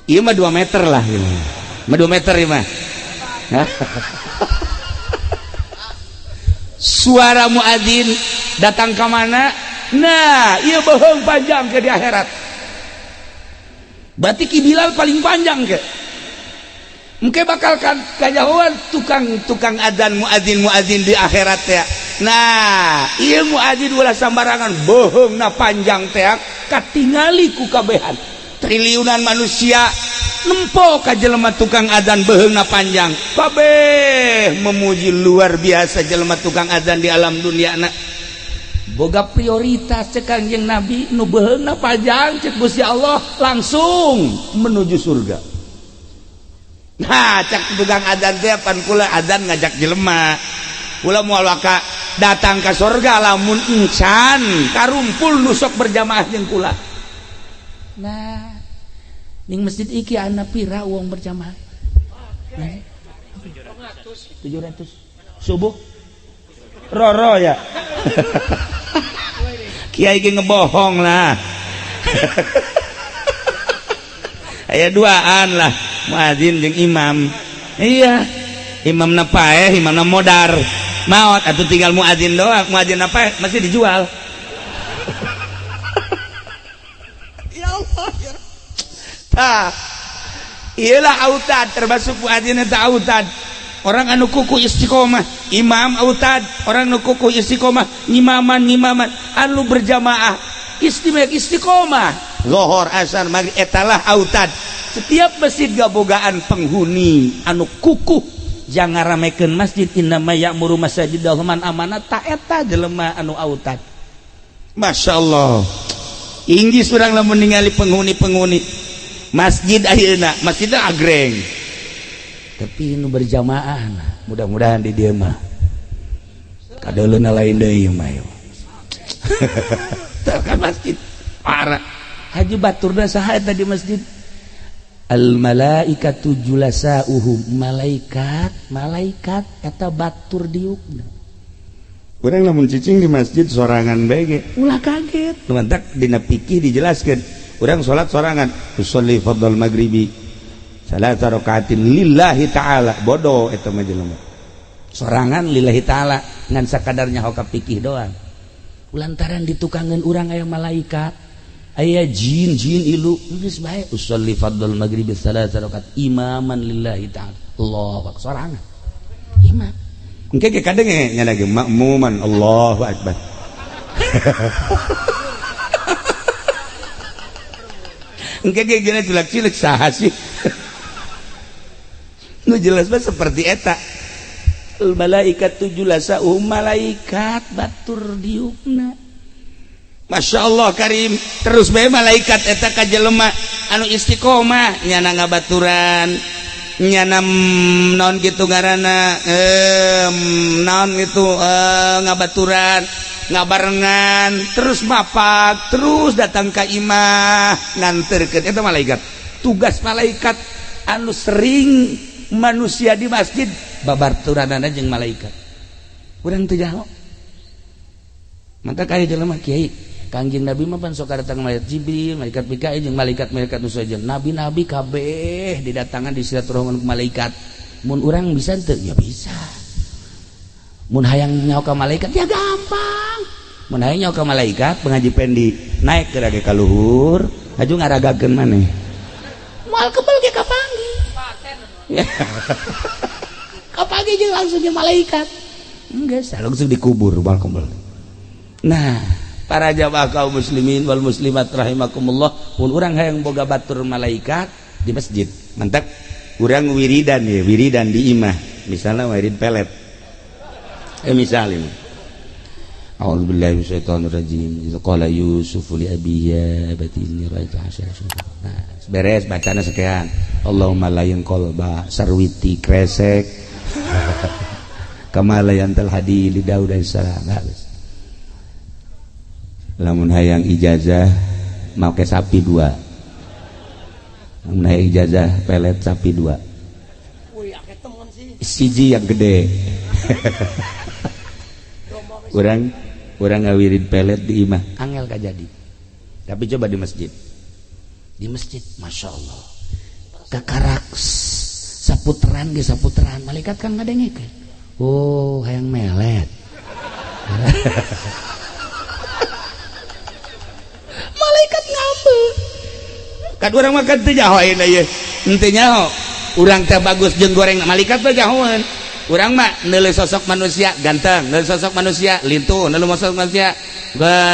Ieu mah 2 meter lah, ieu mah 2 meter ieu mah. Suara muadzin datang ke mana? Nah, ieu bohong panjang ke di akhirat. Berarti Ki Bilal paling panjang ke. Mungkin bakal kan kajauhan tukang tukang adzan, muadzin muadzin di akhirat ya. Nah, ieu muadzin ulah sambarangan, bohongna panjang teh katingali ku kabehan. Triliunan manusia nempo ka jelema tukang adzan beuheungna panjang. Kabeh memuji, luar biasa jelema tukang adzan di alam dunia na. Boga prioritas cek Kanjeng Nabi, nu beuheungna panjang cek Gusti Allah langsung menuju surga. Nah, cek tukang adzan teh, pan kula adzan ngajak jelema. Kula moal waka datang ke surga lamun encan karumpul nu sok berjamaah jeung kula. Nah, ning masjid iki ana pira wong berjamaah? Nah, 700. Subuh roro ya. Kiai ge ngebohong lah. Aya duaan lah, muadzin jeung imam. Iya, imamna paeh, imamna modar. Maot atuh tinggal muadzin doang, muadzin apa masih dijual. Ya Allah ya. Tah, iyalah autad, termasuk muadzin eta autad. Orang anu kukuh istiqomah, imam autad, orang anu kukuh istiqomah ngimaman, ngimaman anu berjamaah istimewa, istiqomah Zohor, asar, maghrib, etalah autad. Setiap masjid gabogaan penghuni anu kukuh jangan ramekeun masjid. Innama ya'muru masajidallah man amana, ta eta jelema anu autad. Masya Allah, inggis urang lamun ningali penghuni-penghuni masjid ayeuna. Masjidnya agreng, tapi nu berjamaah, nah, mudah-mudahan di dieu mah kadeuleuna lain deui mah. Kan masjid para haji baturna saha eta di masjid? Al malaikatu julasauhum, malaikat, malaikat eta batur diukna. Urang lamun cicing di masjid sorangan bae ge ulah kaget. Mantak dina fikih dijelaskeun, urang salat sorangan, usolli fardhal maghribi salasa rakaatin lillahi ta'ala, bodoh eta mah jelema sorangan lillahi ta'ala ngan sakadarnya hoka fikih doang. Lantaran ditukangan urang aya malaikat, aya jin, jin ilu, geus bae usolli fardhal maghribi salasa rakaat imaman lillahi ta'ala, Allahu akbar, sorangan imam. Engke ge kadang nya lagi makmuman, Allahu akbar. Engke ge gina cilak-cilik saha sih nu jelas mah seperti eta. Al malaikatu julasa'uhum, malaikat batur diukna. Masya Allah karim, terus bae malaikat eta ka jelema anu istiqomah, nyana ngabaturan, nyana naon gitu ngaranna, naon gitu, ngabaturan, ngabarengan terus, mapak terus, datang ka imah nganterkeun. Eta malaikat, tugas malaikat anu sering manusia di masjid babaturanana jeung malaikat. Urang teu jaho, maka kaya jelema, kiai, Kangjeng Nabi mah pan sok datang malaikat Jibril, malaikat Mikail jeung malaikat-malaikat nu sejen. Nabi-nabi kabeh didatangan di silaturahmi ku malaikat. Mun urang bisa teu? Ya bisa. Mun hayang nyaho ka malaikat ya gampang. Mun hayang nyaho ka malaikat, pengaji pendi naik ke rage ka luhur, aju ngaragakeun maneh. Moal kebel ge kapanggih. Kapanggih jeung langsung jeung malaikat. Enggak, langsung dikubur moal kebel. Nah, para jamaah kaum muslimin wal muslimat rahimakumullah, mun urang hayang boga batur malaikat di masjid, mantap urang wiridan ya, wiridan di imah, misalnya wirid pelet, misalnya A'udzubillahi minasyaitonirrajim. Idz qala Yusuf li abihi ya abati inni ra'aitu asyara. Nah, beres bacana sekian. Allahumma layin qalba sarwiti kresek kama layantal hadi li Daud alaihissalam. Lamun hayang ijazah make sapi dua, lamun hayang ijazah pelet sapi dua, siji yang gede. Urang urang ngawirid pelet di imah angel kajadi, tapi coba di masjid, di masjid masya Allah kakarak saputeran ge saputeran malaikat kan ngadengekeun, oh hayang melet. Malaikat ngambek kan urang mah kan teu nyaho ayeuna ieu, henteu nyaho urang teh bagus jeung goreng, malaikat mah nyahoeun. Urang mah neuleuh sosok manusia ganteng, neuleuh sosok manusia lintuh, neuleuh sosok manusia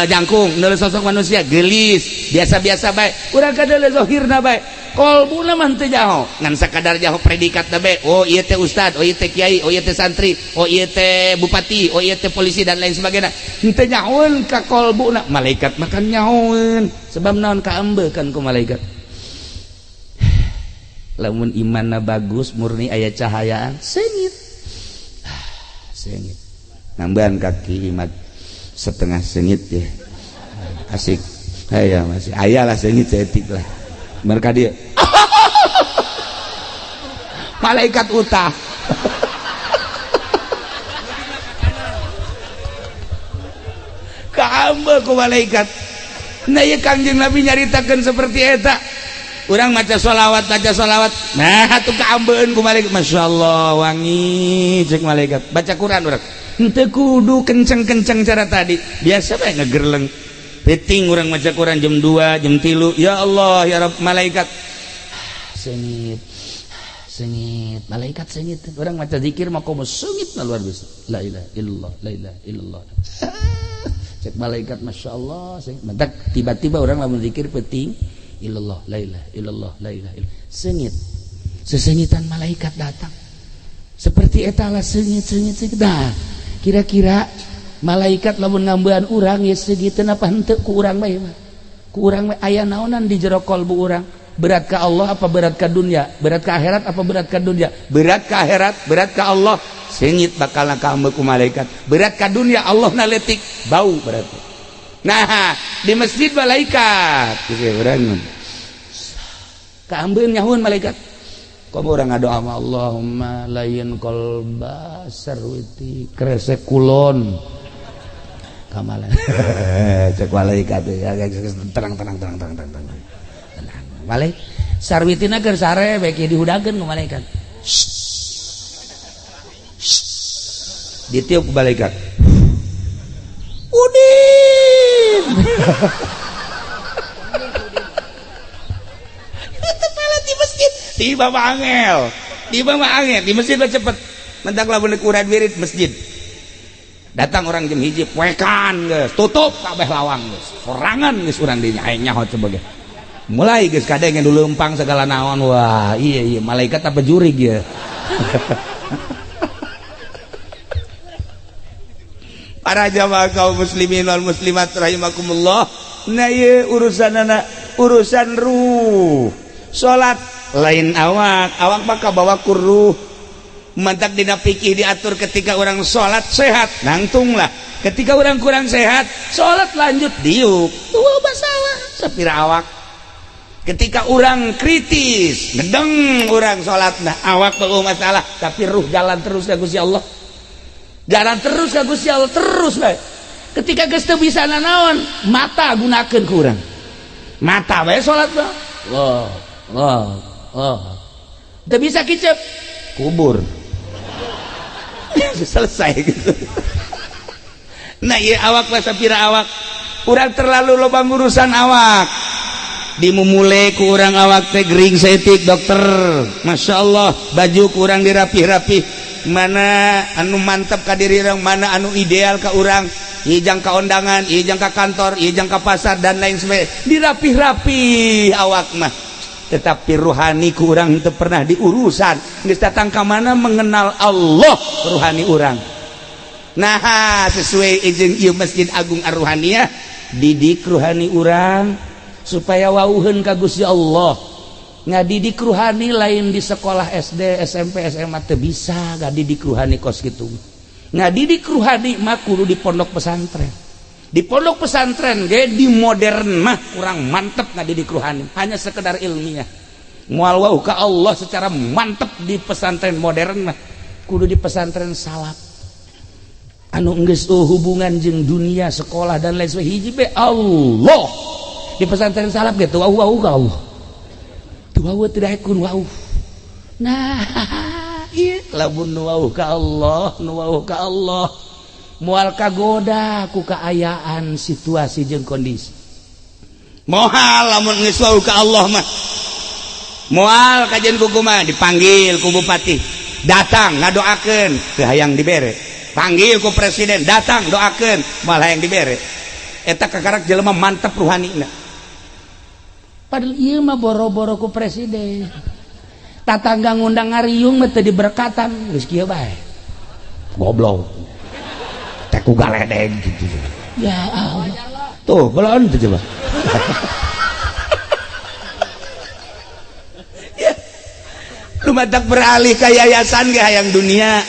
jangkung, neuleuh sosok manusia geulis, biasa-biasa bae. Urang kadeuleuh zahirna bae, kolbuna mah teu nyaho, ngan sakadar nyaho predikatna bae. Oh ieu teh ustad, oh ieu teh kiai, oh ieu teh santri, oh ieu teh bupati, oh ieu teh polisi dan lain sebagainya. Henteu nyahoeun ka kolbuna. Malaikat mah kan nyahoeun, sebab naon? Kaambekan ku malaikat. Lamun imanna bagus murni aya cahayaan seungit, seungit nambahan kaki imat setengah seungit ya asik. Aya masih aya lah seungit seetik lah mereka dia malaikat utah. Kaambe ku malaikat. Nah ieu Kangjeng Nabi nyaritakeun seperti eta. Urang maca sholawat, baca sholawat, nah atuh kaambeun ku malaikat, masyaallah wangi cek malaikat. Baca Quran urang henteu kudu kenceng-kenceng cara tadi, biasa bae ngegerleng peuting urang maca Quran jam 2 jam 3, ya Allah ya Rabb, malaikat sengit Sengit, malaikat sengit. Orang maca zikir mah komo sengit lah, luar biasa. La ilaha illallah, la ilaha illallah. Cek malaikat, masya Allah, sengit. Mentak tiba-tiba orang lamun zikir penting illallah, la ilaha illallah, la ilaha illallah. Sengit. Sesengitan malaikat datang. Seperti eta lah, sengit, sengit, sengit. Nah, kira-kira malaikat lamun ngambean urang ya segitu apa henteu ku urang bae mah? Ku urang bae aya naonan di jero kolbu urang? Berat ke Allah apa berat ke dunia? Berat ke akhirat apa berat ke dunia? Berat ke akhirat, berat ke Allah, sengit bakal kaambeu ku malaikat. Berat ke dunia, Allah na letik, bau berarti. Nah, di masjid malaikat gitu urang kaambeun, nyahuan malaikat. Komo urang ngadoa sama Allahumma layin kolba Sarwiti kresek kulon kamalan, cek malaikat ya, tenang, tenang, tenang, tenang, tenang, tenang, tenang. Malaikat Sarwitina keur sare bae dihudangkeun ku malaikat. Ditiup ku malaikat, Udin itu pelet di masjid, tiba mah angel, tiba mah angel. Di masjid mah cepet. Mentak lamun urad wirid masjid, datang orang jam 1 poekan geus tutup kabeh lawang, geus sorangan, geus urang dinya aing nyaho sebagai mulai geus kadenge dulu lempang segala naon. Wah, iya iya, malaikat apa jurig ya? Para jamaah kaum muslimin wal muslimat rahimakumullah. Nah, ieu urusan anak, urusan ruh. Salat lain awak, awak mah kabawa ku ruh. Mantak dina fikih diatur, ketika orang salat sehat nangtunglah, ketika orang kurang sehat salat lanjut diuk tuh masalah sapira awak. Ketika orang kritis ngedeng orang salat, nah awak tuh masalah, tapi ruh jalan terus ka Gusti Allah, jalan terus ka Gusti Allah terus bae. Ketika geus teu bisa nanaon, mata gunakeun ku urang, mata bae salat mah. Allah, Allah, Allah, teu bisa kicep, kubur, selesai gitu. Nah, iya awak lah, sapira awak urang terlalu loba urusan awak. Dimumule ku urang awak teh gering saeutik, dokter, masya Allah, baju kurang dirapih-rapih, mana anu mantap ka diri urang, mana anu ideal ka urang, ijang ka undangan, ijang ka kantor, ijang ka pasar, dan lain sebagainya, dirapih-rapih awak mah. Tetapi ruhani ku urang itu pernah diurusan. Geus datang ka mana mengenal Allah ruhani urang. Nah, sesuai izin ieu Masjid Agung Ar-Ruhaniyah, didik ruhani urang supaya wauheun ka Gusti Allah. Ngadidik ruhani lain di sekolah SD, SMP, SMA, teu bisa ngadidik ruhani kos kitu. Ngadidik ruhani mah kudu di pondok pesantren. Di pondok pesantren ge di modern mah kurang mantep ngadidik ruhani, hanya sekedar ilmiah. Moal wau ka Allah secara mantep di pesantren modern mah, kudu di pesantren salaf anu geus hubungan jeung dunia sekolah dan lain sebagainya, hiji be Allah. Di pesantren salaf ge teu wau wau ka Allah, teu wau, tidak kun wau. Nah, ieu lamun nu wau ka Allah, nu wau ka Allah moal kagoda ku kaayaan, situasi jeung kondisi. Moal lamun geus wau ka Allah mah moal kajian kumaha. Dipanggil ku bupati, datang ngadoakeun, teu hayang dibere. Panggil ku presiden, datang doakeun, moal hayang dibere. Eta kakarak jelema mantep ruhanina. Padahal ieu mah boro-boro ku presiden, tatangga ngundang ngariung mah teu diberkatan, geus kieu bae, goblok teh ku galedeg gitu. Ya Allah, tuh belon tuh coba ya. Lu matak beralih ke yayasan ge hayang dunia,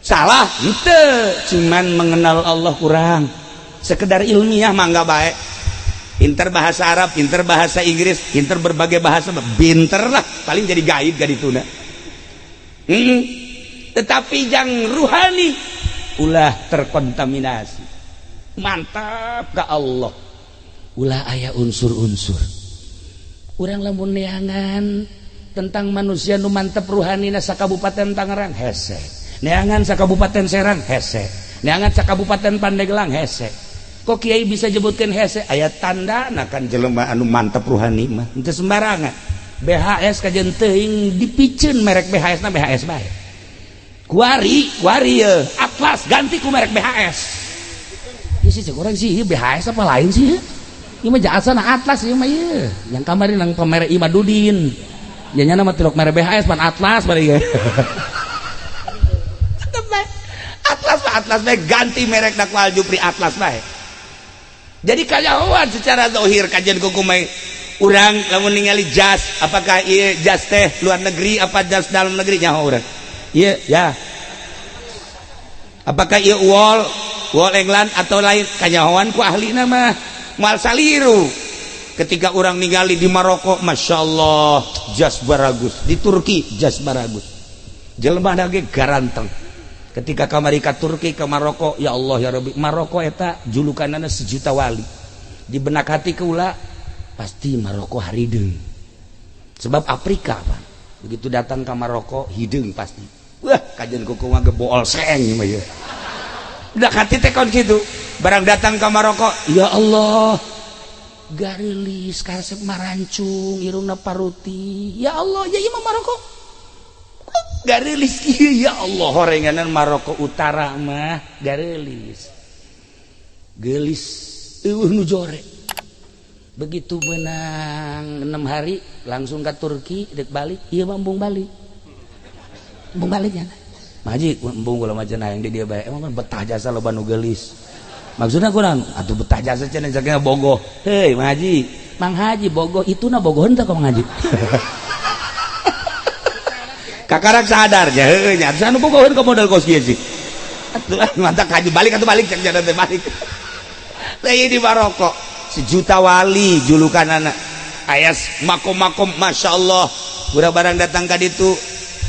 salah ente. Cuman mengenal Allah kurang, sekedar ilmiah mangga baik, pinter bahasa Arab, pinter bahasa Inggris, pinter berbagai bahasa, pinter lah, paling jadi gaib gak dituna. Tetapi jang ruhani ulah terkontaminasi, mantap ke Allah, ulah aya unsur-unsur. Urang lamun neangan tentang manusia nu mantep ruhanina sa Kabupaten Tangerang hese, neangan sa Kabupaten Serang hese, neangan sa Kabupaten Pandeglang hese. Kok kiai bisa jebutkan hese? Aya tanda nah kan jelema anu mantep ruhani mah henteu sembarangan. BHS kajen teuing dipiceun merek BHS na BHS bae. Kuari kuari ye Atlas ganti ku merek BHS. Ieu sih cek urang sih ieu BHS apa lain sih? Ieu mah jasana Atlas ieu mah ieu. Yang kamari nang pamerek Imadudin. Ya nya mah tilok merek BHS pan Atlas bari ge. Tetep bae. Atlas mah Atlas bae, ganti merek ku Aljupri Atlas bae. Jadi kanyahoan secara zahir kajian kukumai urang lamun ningali jas, apakah ieu jas teh luar negeri apa jas dalam negeri, nyaho urang ieu ya. Apakah ieu wol wol England atau lain, kanyahoan ku ahli mah, moal saliru. Ketika orang ningali di Maroko, Masya Allah, jas baragus. Di Turki jas baragus, jelema ge garanteng. Ketika kamari ka Turki, ke Maroko, ya Allah ya Rabbi, Maroko eta julukanana sejuta wali. Di benak hati keula pasti Maroko harideung, sebab Afrika Pak. Begitu datang ke Maroko hideung pasti. Wah, kajian kuku mah gebool seeng mah ya. Benak hati teh kon kitu. Barang datang ke Maroko, ya Allah, garilis, karesep marancung, irungna paruti, ya Allah, ya ieu mah Maroko. Kok garilis ieu, ya Allah, horenganan Maroko Utara mah garilis, gelis, eueuh nu jore. Begitu menang 6 hari langsung ke Turki dek balik, iya mah embung balik, embung balik ya. Maji embung kula mah cenah yang di dia bae, emang kan betah jasa loba nu geulis. Maksudnya kurang atuh betah jasa cenah saking bogoh. Hei Mang Haji, Mang Haji bogoh itu na bogoh henteu ka Mang Haji. Kakarak sadar nya, heueuh nya, anu bogoheun ka modal kos kieu sih. Atuh mantap haji balik atuh, balik cek jalan teh balik. Lah, di Maroko sejuta wali julukan anak ayas makom-makom, Masya Allah. Udah barang datang ka ditu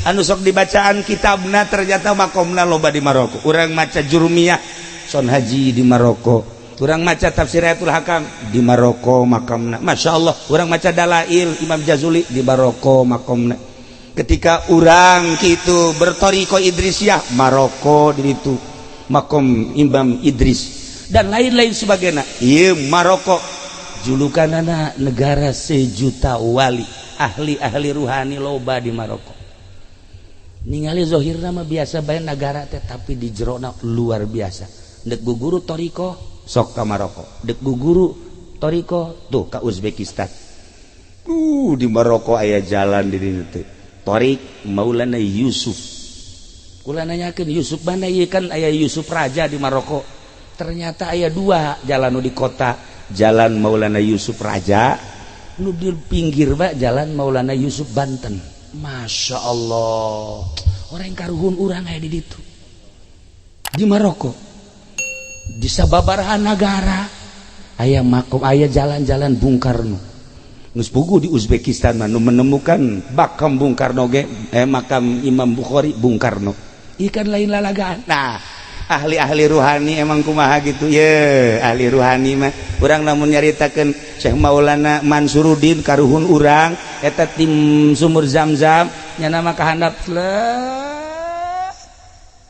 anu sok dibacaan kitabna, ternyata makomna loba di Maroko. Urang maca Jurumiyah Son Haji di Maroko, urang maca tafsir Ayatul Hakam di Maroko makamna, Masya Allah. Urang maca Dalail Imam Jazuli di Maroko makomna. Ketika urang gitu bertoriko Idrisiyah, Maroko di itu makom Imam Idris dan lain-lain sebagainya. Iya, Maroko julukan anak negara sejuta wali, ahli-ahli ruhani loba di Maroko. Ningali zohir nama biasa bae negara teh, tapi di jerona luar biasa. Dek guru toriko sok ka Maroko, dek guru toriko tuh ka Uzbekistan. Di Maroko aya jalan di ditu teh Torik Maulana Yusuf. Kula nanyakeun, Yusuf mana ieu? Kan aya Yusuf Raja di Maroko. Ternyata aya dua jalan nu di kota, jalan Maulana Yusuf Raja, nu di pinggir pak jalan Maulana Yusuf Banten. Masya Allah, orang karuhun urang aya di ditu di Maroko. Di sababaraha nagara aya makom, aya jalan-jalan Bung Karno. Geus puguh di Uzbekistan mah nu menemukan makam Bung Karno ge, makam Imam Bukhari, Bung Karno. Ikan lain lalagaan. Nah, ahli-ahli ruhani emang kumaha gitu ye. Ahli ruhani mah urang lamun nyaritakeun Syekh Maulana Mansuruddin karuhun urang eta tim sumur Zam-Zam nya, nama kahandap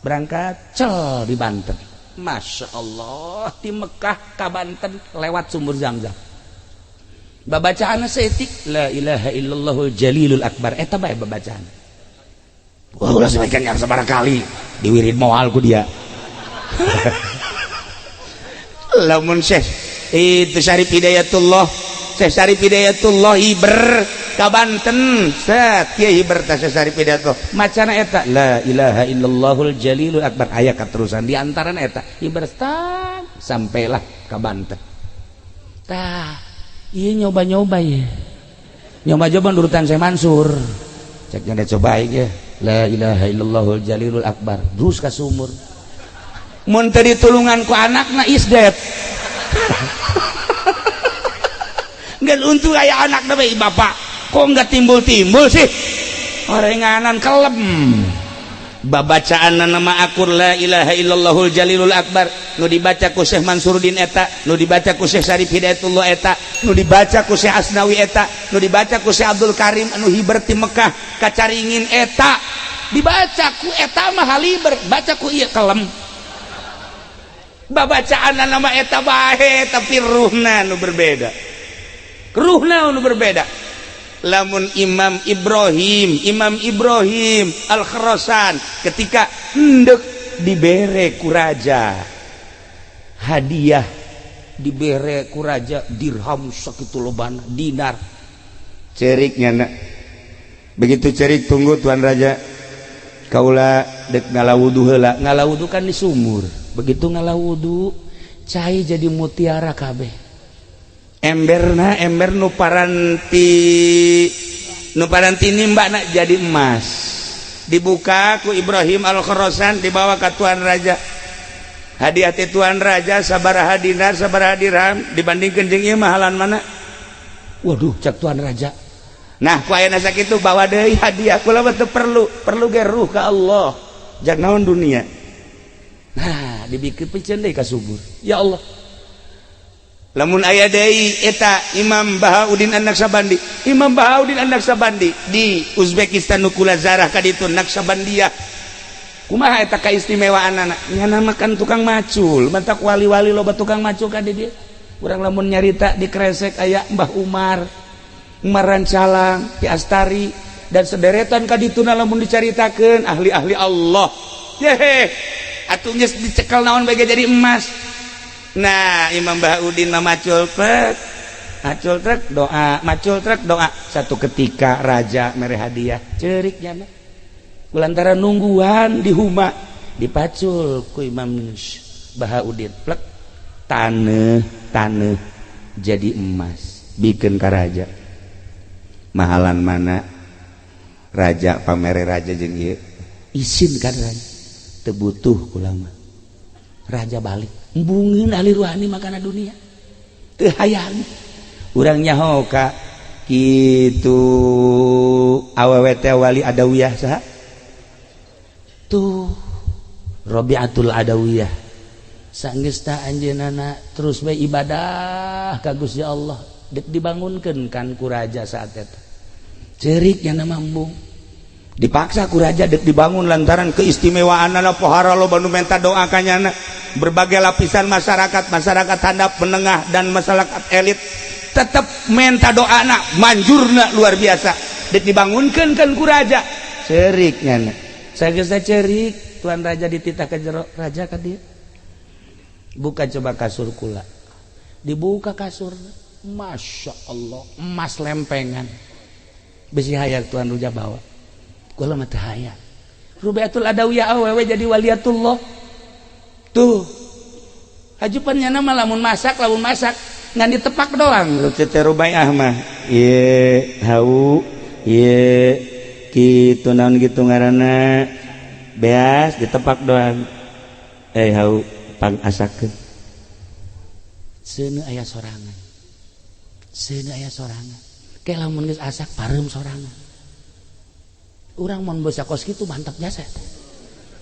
berangkat cel di Banten. Masya Allah, di Mekah ka Banten lewat sumur Zam-Zam, babacaan saeutik, la ilaha illallahul jalilul akbar, eta bae babacaan. Wah, ulah sampaikan yang sabaraha kali diwirid moal ku dia. Lamun Syekh itu Syarif Hidayatullah, Syekh Syarif Hidayatullah hiber ka Banten, set kieu hiber teh Syekh Syarif Hidayatullah, macana eta la ilaha illallahul jalilul akbar, aya katerusan di antarana eta hiber tang sampailah ka Banten. Tah, ieu nyoba-nyoba ye, nyoba-nyoba nurutan Syekh Mansur, cek nya coba ya, la ilaha illallahul jalilul akbar terus ka sumur. Mun teu ditulungan ku anakna isdet. Nggak untung aya anak bae, bapak kok nggak timbul-timbul sih, orenganan kelem. Babacaan nama akur la ilaha illallahul jalilul akbar nu dibaca ku Syekh Mansuruddin eta, nu dibaca ku Syekh Syarif Hidayatullah eta, nu dibaca ku Syekh Asnawi eta, nu dibaca ku Syekh Abdul Karim anu hiber ti Mekah ka Caringin eta, dibaca ku eta mah haliber, baca ku ieu kelem. Babacaan nama eta bae, tapi ruhna nu berbeda, ruhna nu berbeda. Lamun Imam Ibrahim, Imam Ibrahim Al-Khurasan, ketika endek dibere ku raja hadiah, dibere ku raja dirham sakitu lobana, dinar, cerik nyana. Begitu cerik, "Tunggu, tuan raja, kaula dek ngala wudu heula." Ngala wudu kan di sumur. Begitu ngala wudu, cai jadi mutiara kabeh. Emberna, ember nu paranti, nu paranti nimbana jadi emas. Dibuka ku Ibrahim Al-Khurasan, dibawa ke tuan raja. Hadiah ti tuan raja sabaraha dinar, sabaraha dirham, dibandingkan jeung ieu mahalan mana? "Waduh," cak tuan raja. "Nah, ku ayeuna sakitu bawa deui hadiah. Kula mah teu perlu, perlu ge ruh ka Allah, jak naon dunia?" Nah, dibikin piceun deui ka sumur. Ya Allah, lamun aya deui eta Imam Bahauddin An-Naqsabandi. Imam Bahauddin An-Naqsabandi di Uzbekistan nu kula zarah ka ditu, Naqsabandiyah. Kumaha eta kaistimewaan anak nyana? Makan tukang macul. Matak wali-wali loba tukang macul ka di dieu. Urang lamun nyarita di Kresek aya Mbah Umar, Umar Rancalang, Ki Astari, dan sederetan ka dituna. Lamun dicaritakeun ahli-ahli Allah, yehe, atuh geus dicekel naon bae jadi emas. Nah, Imam Bahauddin mah macul trek, macul trek, doa, macul trek, doa. Satu ketika raja mere hadiah, cerik nyana. Lantaran nungguan di huma, dipacul ku Imam Bahauddin, plek, taneuh, taneuh jadi emas, bikin ka raja. Mahalan mana raja, pamere raja jeung ieu? Isin kan raja. "Teu butuh kula mah." Raja balik. Embungeun ahli ruhani makana dunia teu hayang. Urang nyaho ka kitu awewe teh, wali Adawiyah, saha tuh, Robiatul Adawiyah. Sanggeus ta anjeunna terus bae ibadah ka Gusti Allah, dek dibangunkeun kan ku raja saat eta. Cerik nya nama, embung, dipaksa ku raja dek dibangun lantaran keistimewaan anak pohara. Loba nu menta doa ka nyana, berbagai lapisan masyarakat, masyarakat handap, menengah, dan masyarakat elit tetap menta doa anak, manjurna luar biasa. Dek dibangunkan kan ku raja. Cerik nyana. Saya cerik, tuan raja dititah ke jero. "Raja, ka dieu, buka coba kasur kula." Dibuka kasur, masya Allah, emas lempengan. "Bisi hayang tuan raja bawa." "Kula mah teu hayang." Rubiatul Adawiyah awewe jadi waliatullah tuh. Hajupan nyana mah lamun masak, lamun masak ngan ditepak doang. Teh Rubaiah mah ieu hau ieu kitu, naon gitu ngaranna, beas ditepak doang. "Eh hau, pang asakeun." Seuneu aya sorangan, seuneu aya sorangan. Kayak lamun geus asak, pareum sorangan. Urang mun basa kos kitu mantap jasa,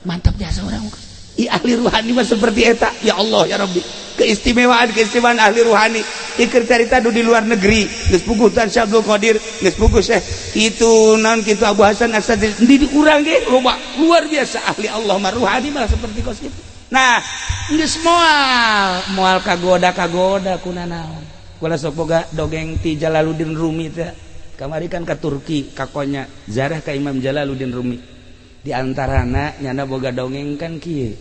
mantap jasa urang. I ahli ruhani mah seperti eta. Ya Allah, ya Rabbi, keistimewaan, keistimewaan ahli ruhani. Iker carita di luar negeri geus puguh Tan Syekh Abdul Qadir, geus puguh Syekh itu naon kitu, Abu Hasan As-Sadzili, di urang ge loba luar biasa. Ahli Allah mah, ruhani mah seperti kos kitu. Nah, geus moal moal kagoda, kagoda kuna naon. Kula sok boga dongeng ti Jalaluddin Rumi teh. Kamari kan ke Turki, ka Konya, zarah ka Imam Jalaluddin Rumi. Di antarana nyana boga dongeng kan kieu,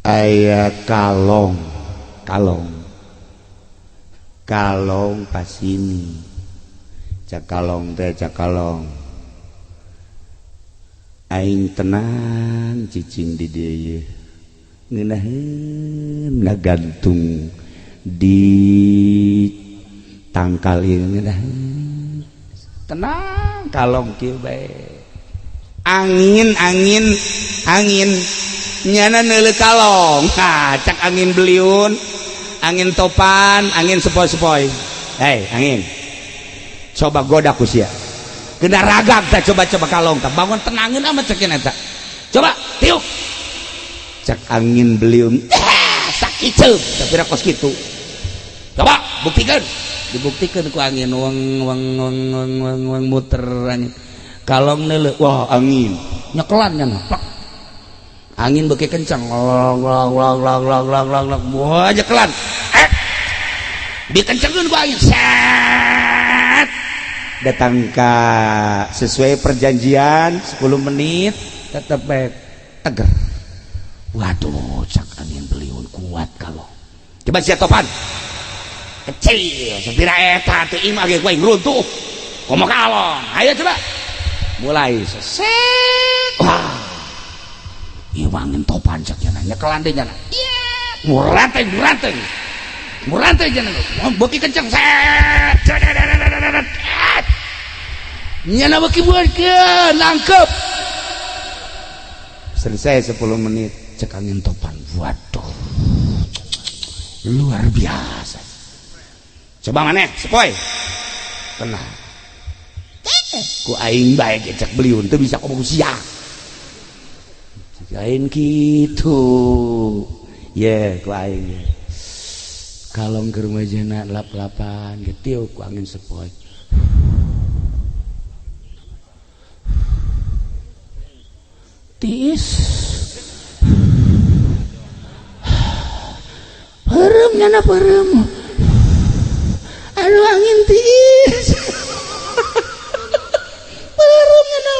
aya kalong, kalong, kalong pasini. Cak kalong teh, cak kalong, "Aing tenang cicing di dieu, ngeunaheun ngagantung di tangkal ieu, ngeunaheun tenang kalong kieu bae." Angin, angin, angin, nyana neuleuh kalong. Ha, cak angin beliun, angin topan, angin sepoi-sepoi, "Hei angin, coba goda ku sia, kena ragag tak? Coba-coba kalong tak bangun, tenangin amat," cekin eta. "Coba tiup," cak angin beliung, sakit tapi kos gitu. "Coba buktikan." Dibuktikan ku angin, weng weng weng weng weng weng, muter angin. Kalong neuleuh, wah, angin nyekelan nya. Plak, angin beuki kencang, long long long long long long long long, wah, nyekelan. Eh, Dikencengkeun ku angin. Set. Datang ka sesuai perjanjian 10 menit tetep bae teger. Waduh, cak angin beliun kuat kalau. Coba sia topan. Kecil, sepira eta teu imah ge ku aing runtuh. Komo kalong. Ayo coba. Mulai set. Wah. Ieu angin topan cak nya nyekelan deui nya. Iya, muranteng muranteng. Muranteng nya. Beuki kenceng set. Nyana beuki buatkeun nangkep. Selesai 10 menit cek angin topan. Waduh. Luar biasa. Coba maneh sepoi. Tenang. Ku aing bae ge cek beliun teu bisa komo sia. Cek aing kitu. Ye ku aing. Kalong ke rumah jana lap-lapan getiup ku angin sepoi. Tiis. Perem nyana perem. Aduh angin tiis. Perem nyana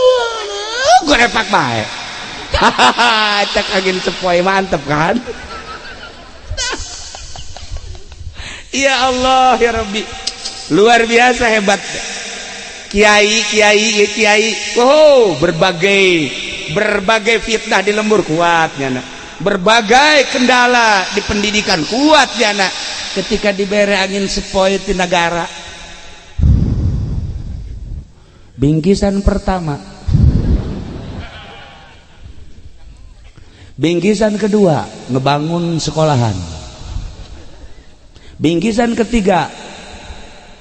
gorepak bae. Hahaha, cek angin sepoi mantep kan? Ya Allah ya Rabbi. Luar biasa hebat. Kiai kiai kiai. Oh, berbagai fitnah di lembur kuat nyana. Berbagai kendala di pendidikan kuat nyana. Ketika dibere angin sepoi di negara. Bingkisan pertama. Bingkisan kedua, ngebangun sekolahan. Bingkisan ketiga,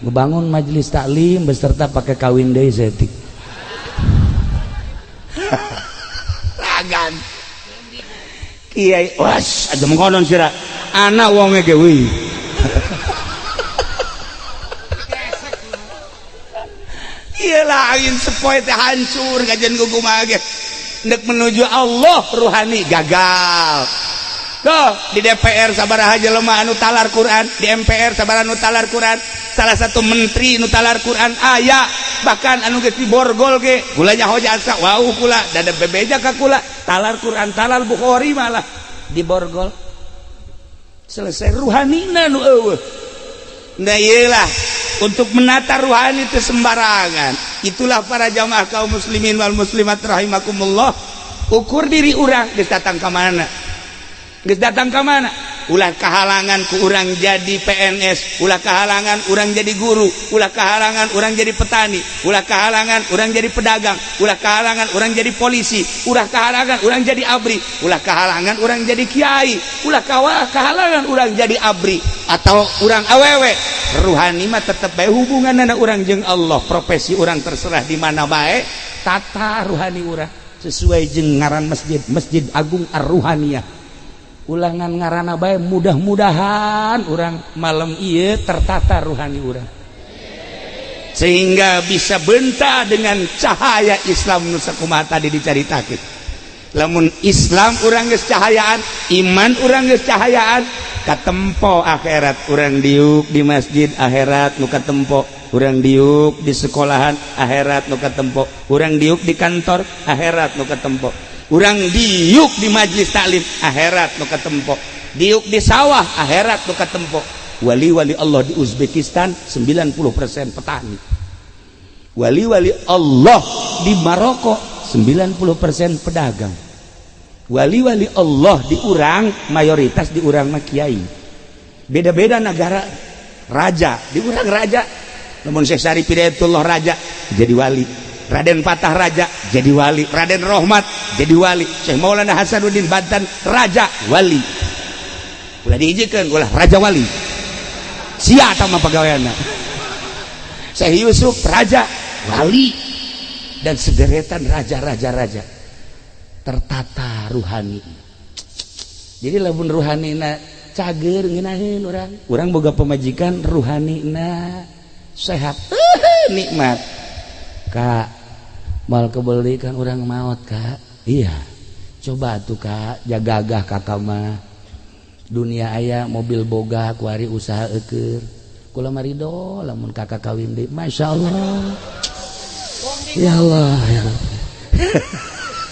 ngebangun majelis taklim beserta pakai kawin deui setik. Ragan. Kiai, was, aja mengkonon sira. Anak wonge ge wih. Iyalah angin sepoi teh hancur kajian kumaha ge. Ndek menuju Allah ruhani gagal. Tuh di DPR sabaraha jelema anu talar Quran, di MPR sabaraha anu talar Quran, salah satu menteri anu talar Quran aya, bahkan anu geus diborgol ge kula nyaho jasa wau kula dada bebeja ka kula talar Quran talar Bukhari malah diborgol. Selesai ruhanina nu eueuh. Nah iyalah untuk menata ruhani itu sembarangan. Itulah para jamaah kaum muslimin wal muslimat rahimakumullah. Ukur diri urang geus datang ka mana? Geus datang ka mana? Ulah kahalangan ku urang jadi PNS, ulah kahalangan urang jadi guru, ulah kahalangan urang jadi petani, ulah kahalangan urang jadi pedagang, ulah kahalangan urang jadi polisi, ulah kahalangan urang jadi abri, ulah kahalangan urang jadi kiai, ulah kahalangan urang jadi abri atau urang awewe. Ruhani mah tetep bae hubunganna urang jeung Allah, profesi urang terserah di mana bae, tata ruhani urang sesuai jeung ngaran masjid, Masjid Agung Ar-Ruhaniyah. Ulangan ngarana bae mudah-mudahan urang malam ieu tertata ruhani urang sehingga bisa benta dengan cahaya Islam nu sakumaha tadi dicaritakeun. Lamun Islam urang geus cahayaan, iman urang geus cahayaan, katempo akhirat urang diuk di masjid akhirat nu katempo, urang diuk di sekolahan akhirat nu katempo, urang diuk di kantor akhirat nu katempo, urang diuk di majlis taklim akhirat nu katempo, diuk di sawah akhirat nu katempo. Wali-wali Allah di Uzbekistan 90% petani, wali-wali Allah di Maroko 90% pedagang, wali-wali Allah di urang mayoritas di urang mah kiai. Beda-beda negara, raja di urang raja, namun Syekh Syarif Hidayatullah raja jadi wali, Raden Patah raja jadi wali, Raden Rohmat jadi wali, Syekh Maulana Hasanuddin Banten raja wali. Ulah diijikeun ulah raja wali. Sia tah mah pagaweanna. Syekh Yusuf raja wali dan sederetan raja-raja raja tertata ruhani. Jadi lamun ruhanina cager ngeunaheun urang, urang boga pamajikan ruhanina sehat, nikmat. Kak, mal kebeli kan orang maut kak. Iya, coba tuh kak, jagagah kakak mah. Dunia aya mobil boga kuari usaha eukeur. Kula marido lamun kakak kawin deui. Masya Allah. Ya Allah, ya Allah.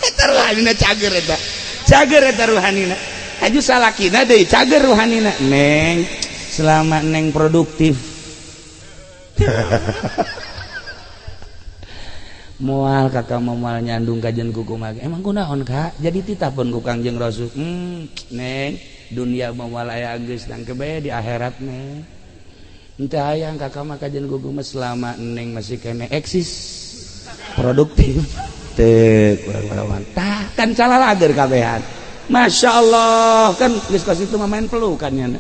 Eta ruhanina cager eta. Cager eta ruhanina. Aju salakina deui cager ruhanina. Neng, selama neng produktif. Moal kakak moal nyandung kajen kuku mage. Emang kunaon kak? Jadi titah pun ku Kangjeng Rasul. Neng, dunia moal aya geus nangke bae di akhirat neng. Henteu hayang kakak mah kajen kuku mah selama neng masih kene eksis produktif. Teu kurang-kurang. Tah kan calalager kabehan. Masya Allah kan geus kos itu mah main pelukan nya.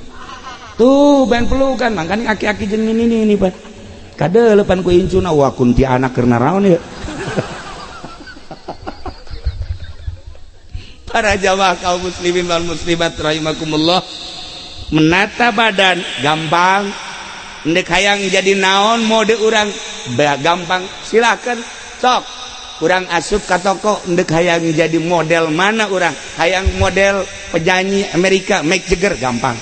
Tuh main pelukan makanya aki-aki jeung ini ini Pak. Kadeulepan ku incuna wah kunti anak keur naraon ieu. Para jamaah kaum muslimin wal muslimat rahimakumullah, menata badan gampang, ndek hayang jadi naon mode urang gampang, silakan sok urang asup ka toko ndek hayang jadi model mana urang, hayang model penyanyi Amerika Mick Jagger gampang.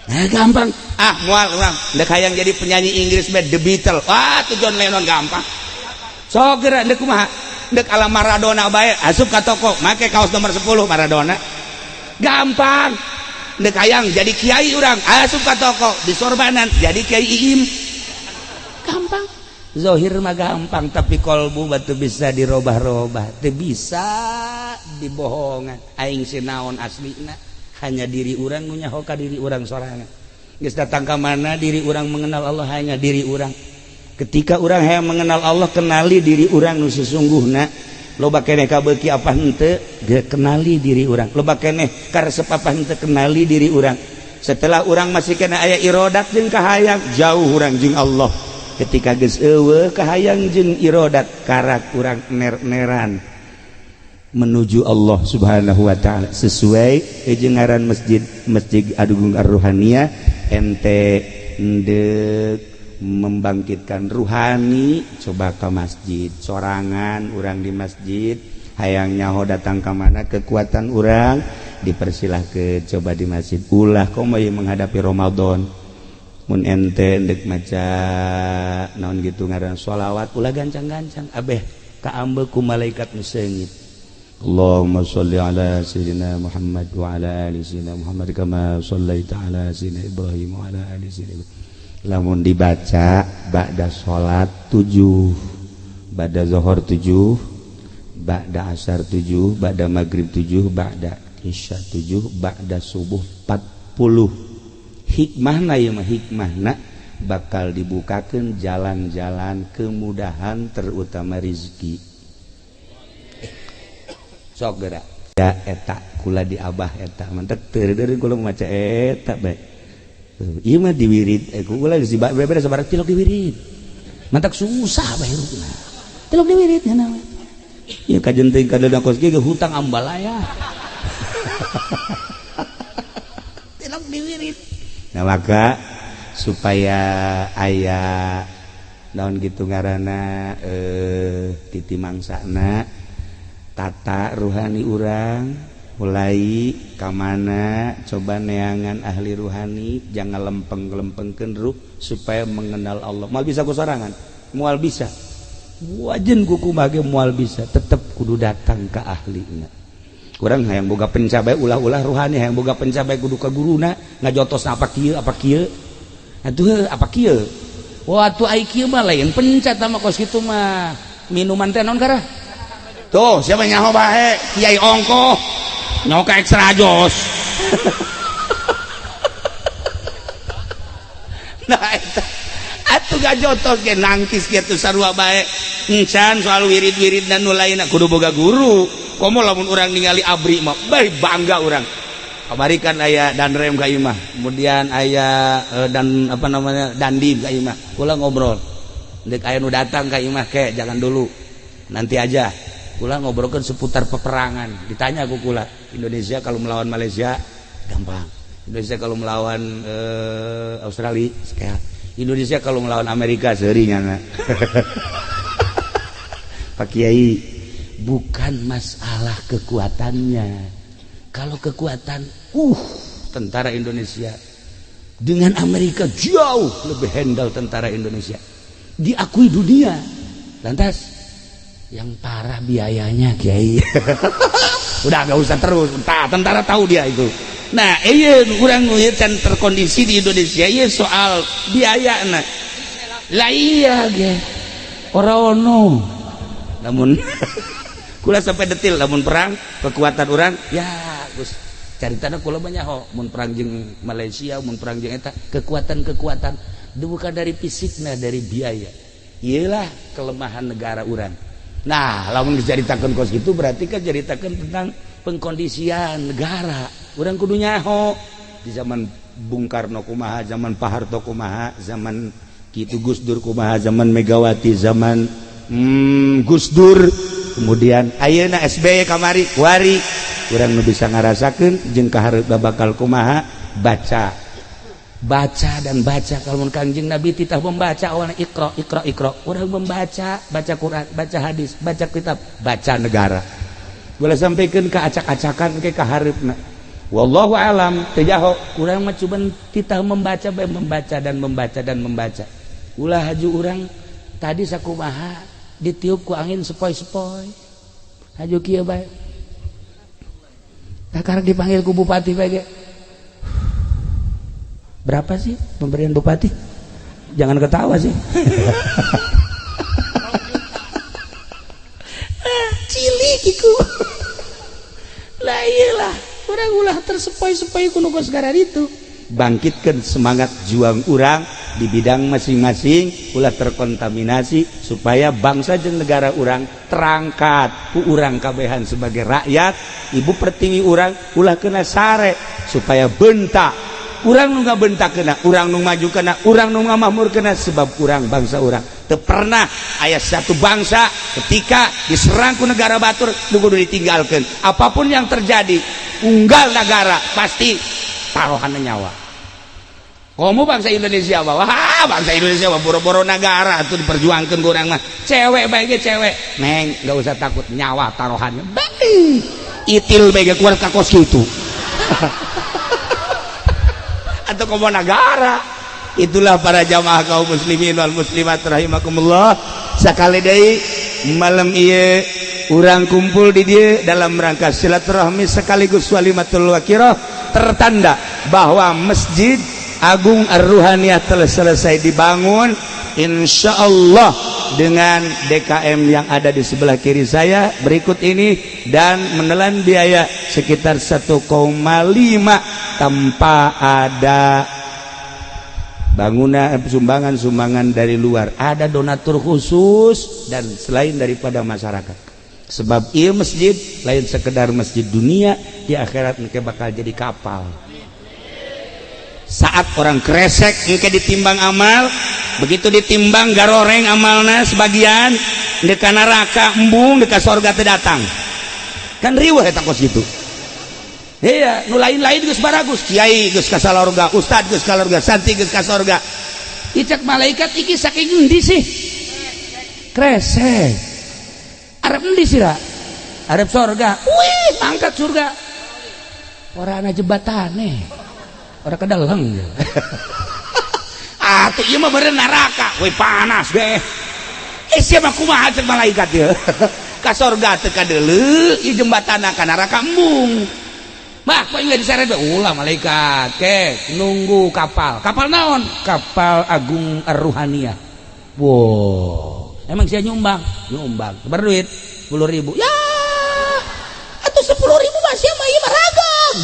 Nah, gampang. Ah, moal urang ndek hayang jadi penyanyi Inggris band The Beatles. Wah, tuh John Lennon gampang. Sok geura ndek kumaha? Ndek ala Maradona bae asup ka toko make kaos nomor 10 Maradona. Gampang. Ndek hayang jadi kiai urang asup ka toko di sorbanan jadi kiai Iim. Gampang. Zohir mah gampang tapi kolbu batu bisa dirobah-robah, teu bisa dibohongan. Aing sinaon aslina hanya diri urang nu nyaho ka diri urang sorangan. Geus datang ka mana diri urang mengenal Allah hanya diri urang. Ketika urang hayang mengenal Allah kenali diri urang nu sesungguhna. Loba keneh kabeuki apa henteu kenali diri urang. Loba keneh karesep apa henteu kenali diri urang. Setelah urang masih kena aya irodat jeung kahayang jauh urang jeung Allah. Ketika geus eueuh kahayang jeung irodat karak urang ner-neran menuju Allah Subhanahu wa taala sesuai jeung ngaran masjid Masjid Agung Ar-Ruhaniyah ente ndek membangkitkan ruhani coba ke masjid sorangan urang di masjid hayang nyaho datang ka mana kekuatan urang dipersilahkeun coba di masjid ulah komo menghadapi Ramadan mun ente ndek maca naon gitu ngaran sholawat ulah gancang-gancang abeh kaambe ku malaikat nu seungit. Allahumma sholli ala sayyidina Muhammad wa ala ali sayyidina Muhammad kama shallaita ala sayyidina Ibrahim wa ala ali sayyidina Ibrahim. Lamun dibaca ba'da salat 7, ba'da zuhur 7, ba'da asar 7, ba'da maghrib 7, ba'da isya 7, ba'da subuh 40. Hikmahna ieu mah hikmahna bakal dibukakeun jalan-jalan kemudahan terutama rezeki. Sok geura ya eta kula di abah eta mantek teu kula maca eta bae. Ieu mah diwirid kula geus beberes sabaraha tilok diwirid. Mantak susah bae hirupna. Tilok diwirid nya naon. Ieu kajen teuing kadeuda kos kieu hutang ambalaya. Tilok diwirid. Nah maka supaya aya naon gitu ngaranna titi mangsana tata ruhani urang mulai ka mana coba neangan ahli ruhani jangan lempeng-lempengkeun ruh supaya mengenal Allah. Moal bisa ku sorangan, moal bisa. Wajen kuku mage moal bisa, tetep kudu datang ka ahlina. Urang hayang boga pencabai ulah-ulah ruhani, hayang boga pencabai kudu ka guruna ngajotos apa kieu apa kieu. Atuh apa kieu? Wah atuh ai kieu mah lain pencat mah kos kitu mah. Minuman teh naon karah? Tuh, siapa nyaho bae? Kiai ongkoh. Nyoka ekstra jos. Nah eta atuh gajotos ge nangkis kitu sarua bae. Encan soal wirid-wirid dan nu lainna kudu boga guru. Komo lamun urang ningali abri mah bae bangga urang. Kamari kan aya danrem ka imah, kemudian aya dan apa namanya dandim ka imah. Kula ngobrol. Ndek aya nu datang ka imah ke jangan dulu. Nanti aja. Kula ngobrolkan seputar peperangan. Ditanya ku kula, Indonesia kalau melawan Malaysia gampang. Indonesia kalau melawan Australia sehat. Indonesia kalau melawan Amerika seuri nyana. Pak Kiai, bukan masalah kekuatannya. Kalau kekuatan, tentara Indonesia Dengan Amerika jauh lebih handal tentara Indonesia, diakui dunia. Lantas yang parah biayanya, Kiai. Udah, gak usah terus. Entah, tentara tahu dia itu. Nah, iya, kurang can terkondisi di Indonesia, iya, soal biaya. Nah lah, iya ge ora ono. Namun kula sampai detil, lamun perang kekuatan orang ya, Gus, caritana kula banyak ho, mun perang jeung Malaysia, mun perang jeung eta, kekuatan-kekuatan itu bukan dari fisik, nah, dari biaya. Iyalah kelemahan negara urang. Nah, lamun diceritakan kos gitu, berarti kan ceritakan tentang pengkondisian negara. Urang kudu nyaho di zaman Bung Karno kumaha, zaman Pak Harto kumaha, zaman kitu Gus Dur kumaha, zaman Megawati, zaman Gus Dur, kemudian ayeuna SBY kamari kuari. Urang nu bisa ngarasakeun jeung kaharep bakal kumaha. Baca, baca, dan baca. Kalau Kangjeng Nabi titah membaca awalnya iqra, iqra, iqra. Urang membaca, baca Quran, baca hadis, baca kitab, baca negara. Boleh sampaikan ke acak-acakan ke kaharepna, wallahu alam, teu jaho. Urang mah cuman titah membaca bae, membaca dan membaca dan membaca. Ulah haju urang tadi sakumaha ditiup ku angin sepoi-sepoi, haju kieu bae. Kakara dipanggil ku bupati bae ge. Berapa sih pemberian bupati? Jangan ketawa sih. Cilik iku lah. Iyalah, urang ulah tersepoi-sepoi ku nu segara itu. Bangkitkan semangat juang urang di bidang masing-masing, ulah terkontaminasi, supaya bangsa dan negara urang terangkat ku urang kabehan sebagai rakyat ibu pertiwi. Urang ulah kena sare, supaya bentak urang nu bentak kena, urang nu maju kena, urang nu ngamakmur kena, sebab urang bangsa urang teu pernah aya satu bangsa ketika diserang ku negara batur nu kudu ditinggalkan. Apapun yang terjadi, unggal negara pasti taruhan nyawa. Kamu bangsa Indonesia, wah, bangsa Indonesia mah boro-boro negara tuh diperjuangkan. Kurang mah cewek baik, cewek neng nggak usah takut, nyawa taruhannya baik, itil baik keluar kakos gitu atau komo negara. Itulah para jamaah kaum muslimin wal muslimat rahimakumullah. Sekali deui, malam ieu urang kumpul di dieu dalam rangka silaturahmi sekaligus walimatul wakirah, tertanda bahwa Masjid Agung Ar-Ruhaniyah telah selesai dibangun, insya Allah, dengan DKM yang ada di sebelah kiri saya berikut ini dan menelan biaya sekitar 1,5 tanpa ada bangunan sumbangan-sumbangan dari luar, ada donatur khusus dan selain daripada masyarakat. Sebab iya, masjid lain sekedar masjid dunia, di akhirat mereka bakal jadi kapal. Saat orang kresek engke ditimbang amal, begitu ditimbang garoreng amalna sebagian, deka neraka embung, deka sorga teu datang. Kan riweuh eta kos gitu. Iya, nu lain-lain geus baragus, kiai geus ka salorga, ustad geus ka sorga, santri geus ka sorga. Icak malaikat, iki saking endi sih? Kresek. Arep endi sih? Arep sorga. Wih, mangkat surga. Ora ana jembatane. Ora kedeleng. Atuh ieu mah beureun neraka. Wih, panas deh. Eh, siapa kumaha cek malaikat ieu? Ka sorga teu kadeuleu, ieu jembatana ka neraka embung. Bah, kok nggak diseret? Ulah malaikat, ke nunggu kapal. Kapal naon? Kapal Agung Ar-Ruhaniyah. Wow, emang saya nyumbang? Nyumbang. Berduit 10.000. Ya, atau 10.000 masih mah ieu mah ragam.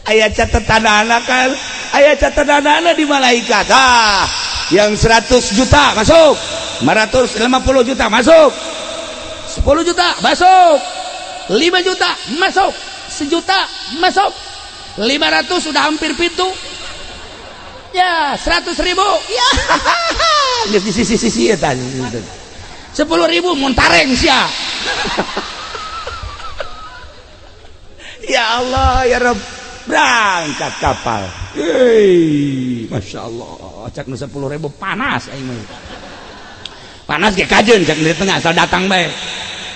Aya catatan anak kan? Aya catatan anak di malaikat. Ah, yang 100 juta masuk, 550 juta masuk, 10 juta masuk, 5 juta masuk, sejuta masuk, 500 sudah hampir pintu ya, 100.000 ya, geus di sisi-sisi eta 10.000 muntareng sia. Ya Allah, ya Rabb, berangkat kapal. Hei, Masya Allah, cak nu 10.000 panas aing mah. Panas ge kajeun cak di tengah, asal datang bae.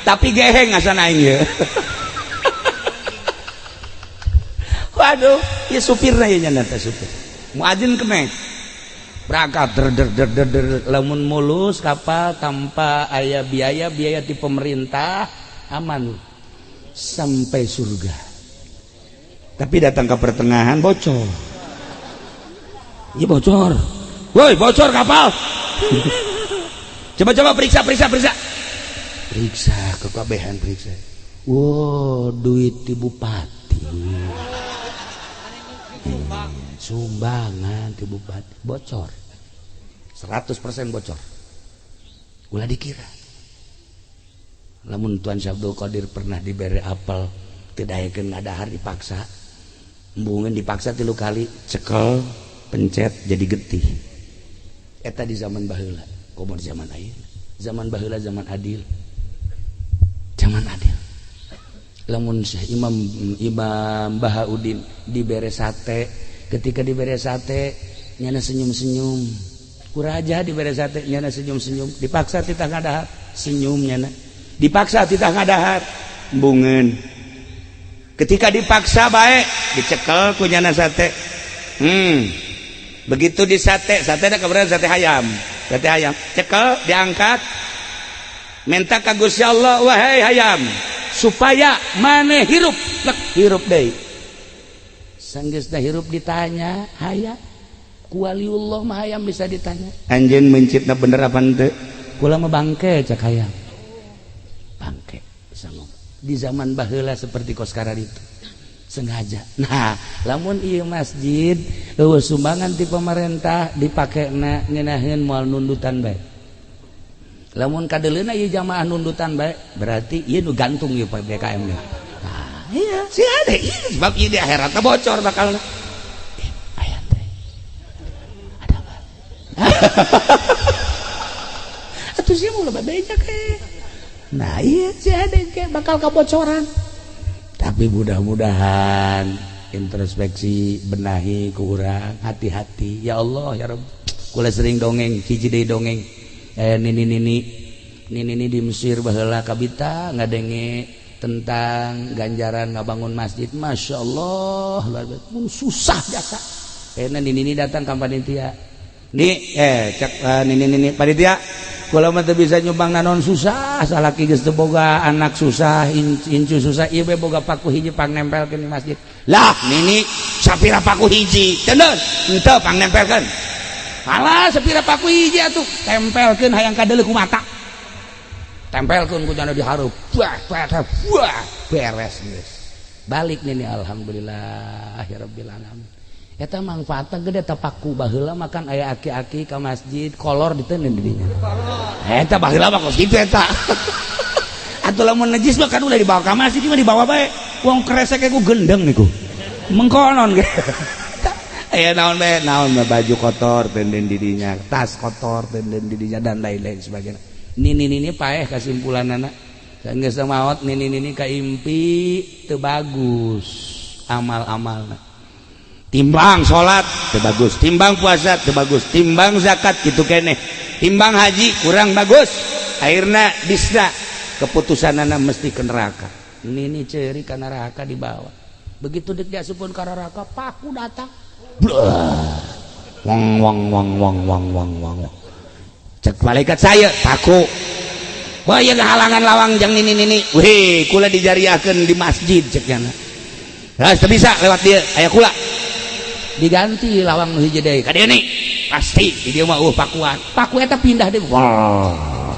Tapi geheng asan aing ye. Aduh, ya supirna ya, nyana teh supir muadzin kenek berangkat der der der der der. Lamun mulus kapal tanpa aya biaya biaya di pemerintah, aman sampai surga. Tapi datang ke pertengahan bocor. Iya, bocor. Woi, bocor kapal. Coba coba periksa, periksa, periksa, periksa kekabehan, periksa. Wow, duit di bupati, sumbangan di bupati bocor, 100% bocor. Ulah dikira. Lamun Tuan Syekh Abdul Qadir pernah diberi apel, tidak yakin ngadahar, dipaksa embungan, dipaksa tilu kali, cekel, pencet, jadi getih. Eta di zaman baheula. Komo di zaman ayeuna? Zaman baheula zaman adil, zaman adil. Lamun Syekh Imam Imam Bahaudin dibere sate, ketika dibere sate nyana senyum-senyum. Ku raja dibere sate, nyana senyum-senyum. Dipaksa titah ngadahar, senyum nyana. Dipaksa titah ngadahar, embungeun. Ketika dipaksa baik, dicekel ku nyana sate. Begitu di sate, sate ada kebetulan sate ayam, sate ayam cekel, diangkat, minta ka Gusti Allah, "Wahai hayam, supaya maneh hirup." Lek, hirup deui. Sanggeusna hirup ditanya hayam ku waliullah mah. Hayam bisa ditanya, "Anjeun meuncitna bener apa henteu?" "Kula mah bangke," cak hayam. Bangke bisa ngomong. Di zaman baheula seperti kos itu sengaja. Nah, lamun ieu masjid euweuh sumbangan ti pemerintah, dipakena ngeunaheun, moal nundutan bae. Lamun kadeleuna ieu jamaah nundutan bae, berarti ieu nu gantung ieu PPKM. Nah, iya sih ada iya, sebab ieu di akhirat bocor bakal. Aya teh ada apa atuh sih mau lebih beja ke. Nah, iya sih ada kayak bakal kebocoran. Tapi mudah-mudahan introspeksi, benahi kurang, hati-hati. Ya Allah, ya Rabb. Kula sering dongeng, hiji deui dongeng. Nini nini nini nini di Mesir baheula kabita ngadenge tentang ganjaran ngabangun masjid. Masya Allah, luar biasa. Mun susah jasa. Nini nini datang ke panitia. Nih, cek nini nini panitia, kula mah teu bisa nyumbang naon, susah, salaki geus teu boga, anak susah, incu susah, ieu be boga paku hiji, pang nempelkeun di masjid. Lah, nini, sapira paku hiji? Cendeun henteu, pang nempelkeun. Alah, sapira paku hiji atuh, tempelkeun, hayang kadeuleu ku mata. Tempelkeun ku jana di hareup. Wah, wah, wah, beres geus. Balik nini, alhamdulillah ya rabbil alamin. Eta manfaatna gede ta paku. Baheula makan aya aki-aki ka masjid, kolor diteundeun di dinya. Eta baheula mah kos kitu eta. Atuh lamun najis mah kan udah dibawa ka masjid mah dibawa bae. Wong kresek ku gendeng niku. Mengkonon ge. Aya naon bae, naon mah, baju kotor teunden di dinya, tas kotor teunden di dinya, dan lain-lain sebagainya. Nini nini paeh kesimpulanana. Geus maot nini nini kaimpi teu bagus amal-amalna. Timbang salat teu bagus, timbang puasa teu bagus, timbang zakat gitu keneh, timbang haji kurang bagus. Akhirnya bisa keputusanana mesti ke neraka. Nini ceri ke neraka dibawa. Begitu dek diasupun ke neraka, paku datang. Blah. Wang wang wang wang wang wang wang. Cek malaikat, "Saya paku." Wah, ya halangan lawang jang nini nini. "Wih, kula dijariahkeun di masjid," cek nyana. Nah, teu bisa lewat dia, aya kula. Diganti lawang nu hiji deui. Ka dieu nih. Pasti di dieu mah pakuan. Paku eta pindah deui. Wah.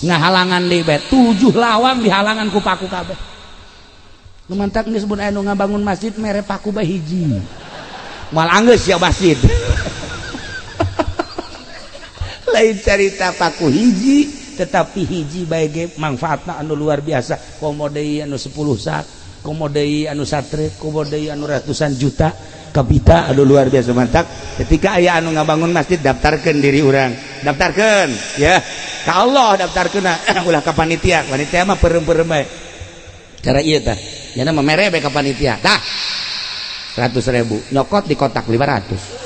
Ngahalangan deui bae. Tujuh lawang dihalangan ku paku kabeh. Nu mantak geus mun aya nu ngabangun masjid, mere paku bae hiji. Moal anggeus ya masjid. Lain carita paku hiji, tetapi hiji bae ge manfaatna anu luar biasa. Komo deui anu 10 sak, komo deui anu satre, komo deui anu ratusan juta kapita, anu luar biasa. Mantak ketika aya anu ngabangun masjid, daftarkan diri urang, daftarkan ya ka Allah, daftarkeun ulah ka panitia. Panitia mah perem-perem bae cara ieu tah. Nyana mah mere bae ka panitia tah 100 ribu, nyokot di kotak 500.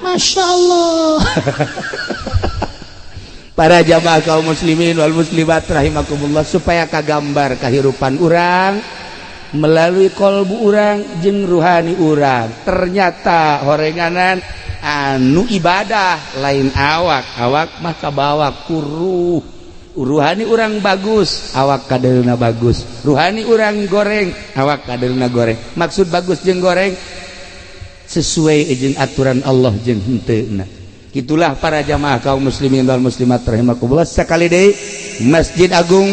Masya Allah. Para jamaah kaum muslimin wal muslimat rahimakumullah, supaya kagambar kehidupan urang. Melalui kolbu urang jeung ruhani urang. Ternyata horenganan anu ibadah lain awak. Awak mah kabawa ku ruh. Ruhani urang bagus, awak kaderna bagus. Ruhani urang goreng, awak kaderna goreng. Maksud bagus jeung goreng sesuai jeung aturan Allah jeung henteu. Itulah para jamaah kaum muslimin wal muslimat rahimakumullah. Sekali deui, Masjid Agung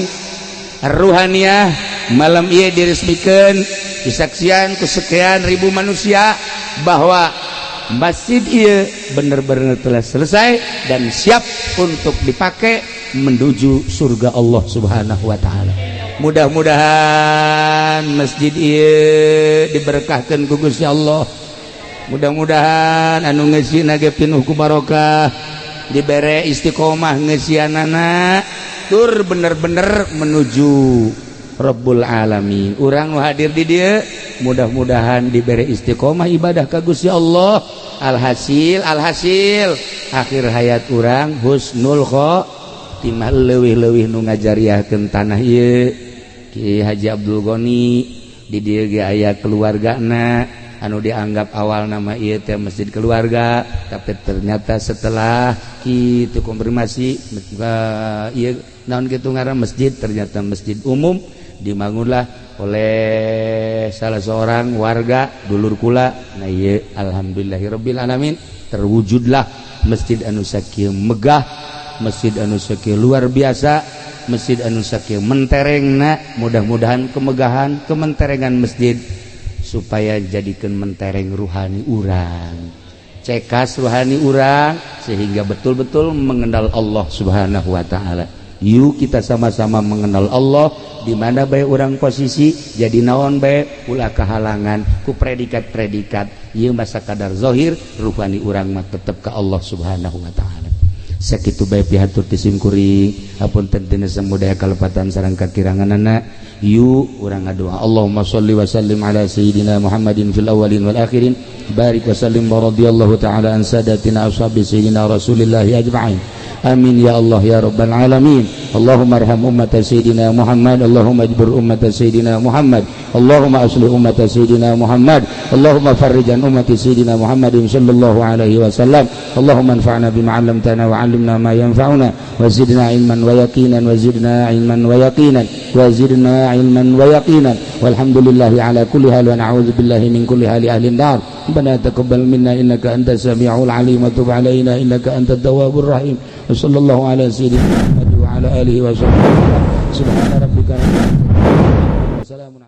Ruhaniyah malam ieu diresmikan, disaksian ku sekian ribu manusia bahwa masjid ieu benar-benar telah selesai dan siap untuk dipakai menuju surga Allah Subhanahu wa taala. Mudah-mudahan masjid ieu diberkahkan ku Gusti Allah. Mudah-mudahan anu ngeusina ge pinuh ku barokah, dibere istiqomah ngeusianana tur bener-bener menuju Rabbul Alamin. Urang nu hadir di dieu mudah-mudahan dibere istiqomah ibadah ka Gusti Allah. Alhasil, alhasil akhir hayat urang husnul khotimah. Leuwih-leuwih nu ngajariahkeun tanah ieu Ki Haji Abdul Ghani, di dieu ge aya keluargana anu dianggap awal nama ieu teh masjid keluarga, tapi ternyata setelah kitu konfirmasi ieu naon kitu ngaran masjid, ternyata masjid umum, dibangunlah oleh salah seorang warga dulur kula. Nah, ieu alhamdulillahirabbil alamin terwujudlah masjid anu sakieu megah, masjid anu sakieu luar biasa, masjid anu sakieu menterengna. Mudah-mudahan kemegahan kementerengan masjid supaya jadikan mentereng ruhani urang, cekas ruhani urang, sehingga betul-betul mengenal Allah Subhanahu wa taala. Yuk kita sama-sama mengenal Allah di mana bae urang posisi, jadi naon bae, ulah kehalangan ku predikat-predikat. Ieu masa kadar zahir, ruhani urang mah tetep ke Allah Subhanahu wa taala. Sakitu bae pihatur ti simkuring, hapunten tina samudaya kalepatan sareng kakiranganana. Yuk urang ngadoa. Allahumma sholli wa sallim ala sayyidina Muhammadin fil awwalin wal akhirin, barik wa sallim wa radhiyallahu ta'ala an sadatina ashabi sayyidina Rasulillahi ajma'in. Amin ya Allah ya rabbal alamin. Allahumma arham ummat sayyidina Muhammad. Allahumma ajbur ummat sayyidina Muhammad. Allahumma aslih ummat sayyidina Muhammad. Allahumma farrij an ummati sayyidina Muhammadin sallallahu alaihi wasallam. Allahumma anfa'na bima 'allamtana wa 'allimna ma yanfa'una wa zidna ilman wa yaqinan wa zidna ilman wa yaqinan wa zidna ilman wa yaqinan. Walhamdulillahi ala kulli hal wa na'udzu billahi min kulli hali ahli nar. Rabbana taqabbal minna innaka antas samiul alim wa tub alaina innaka antat tawwabur rahim. Wa sallallahu ala sayyidina Muhammad wa ala alihi wa sahbihi. Subhana rabbika rabbil izzati. Salamun.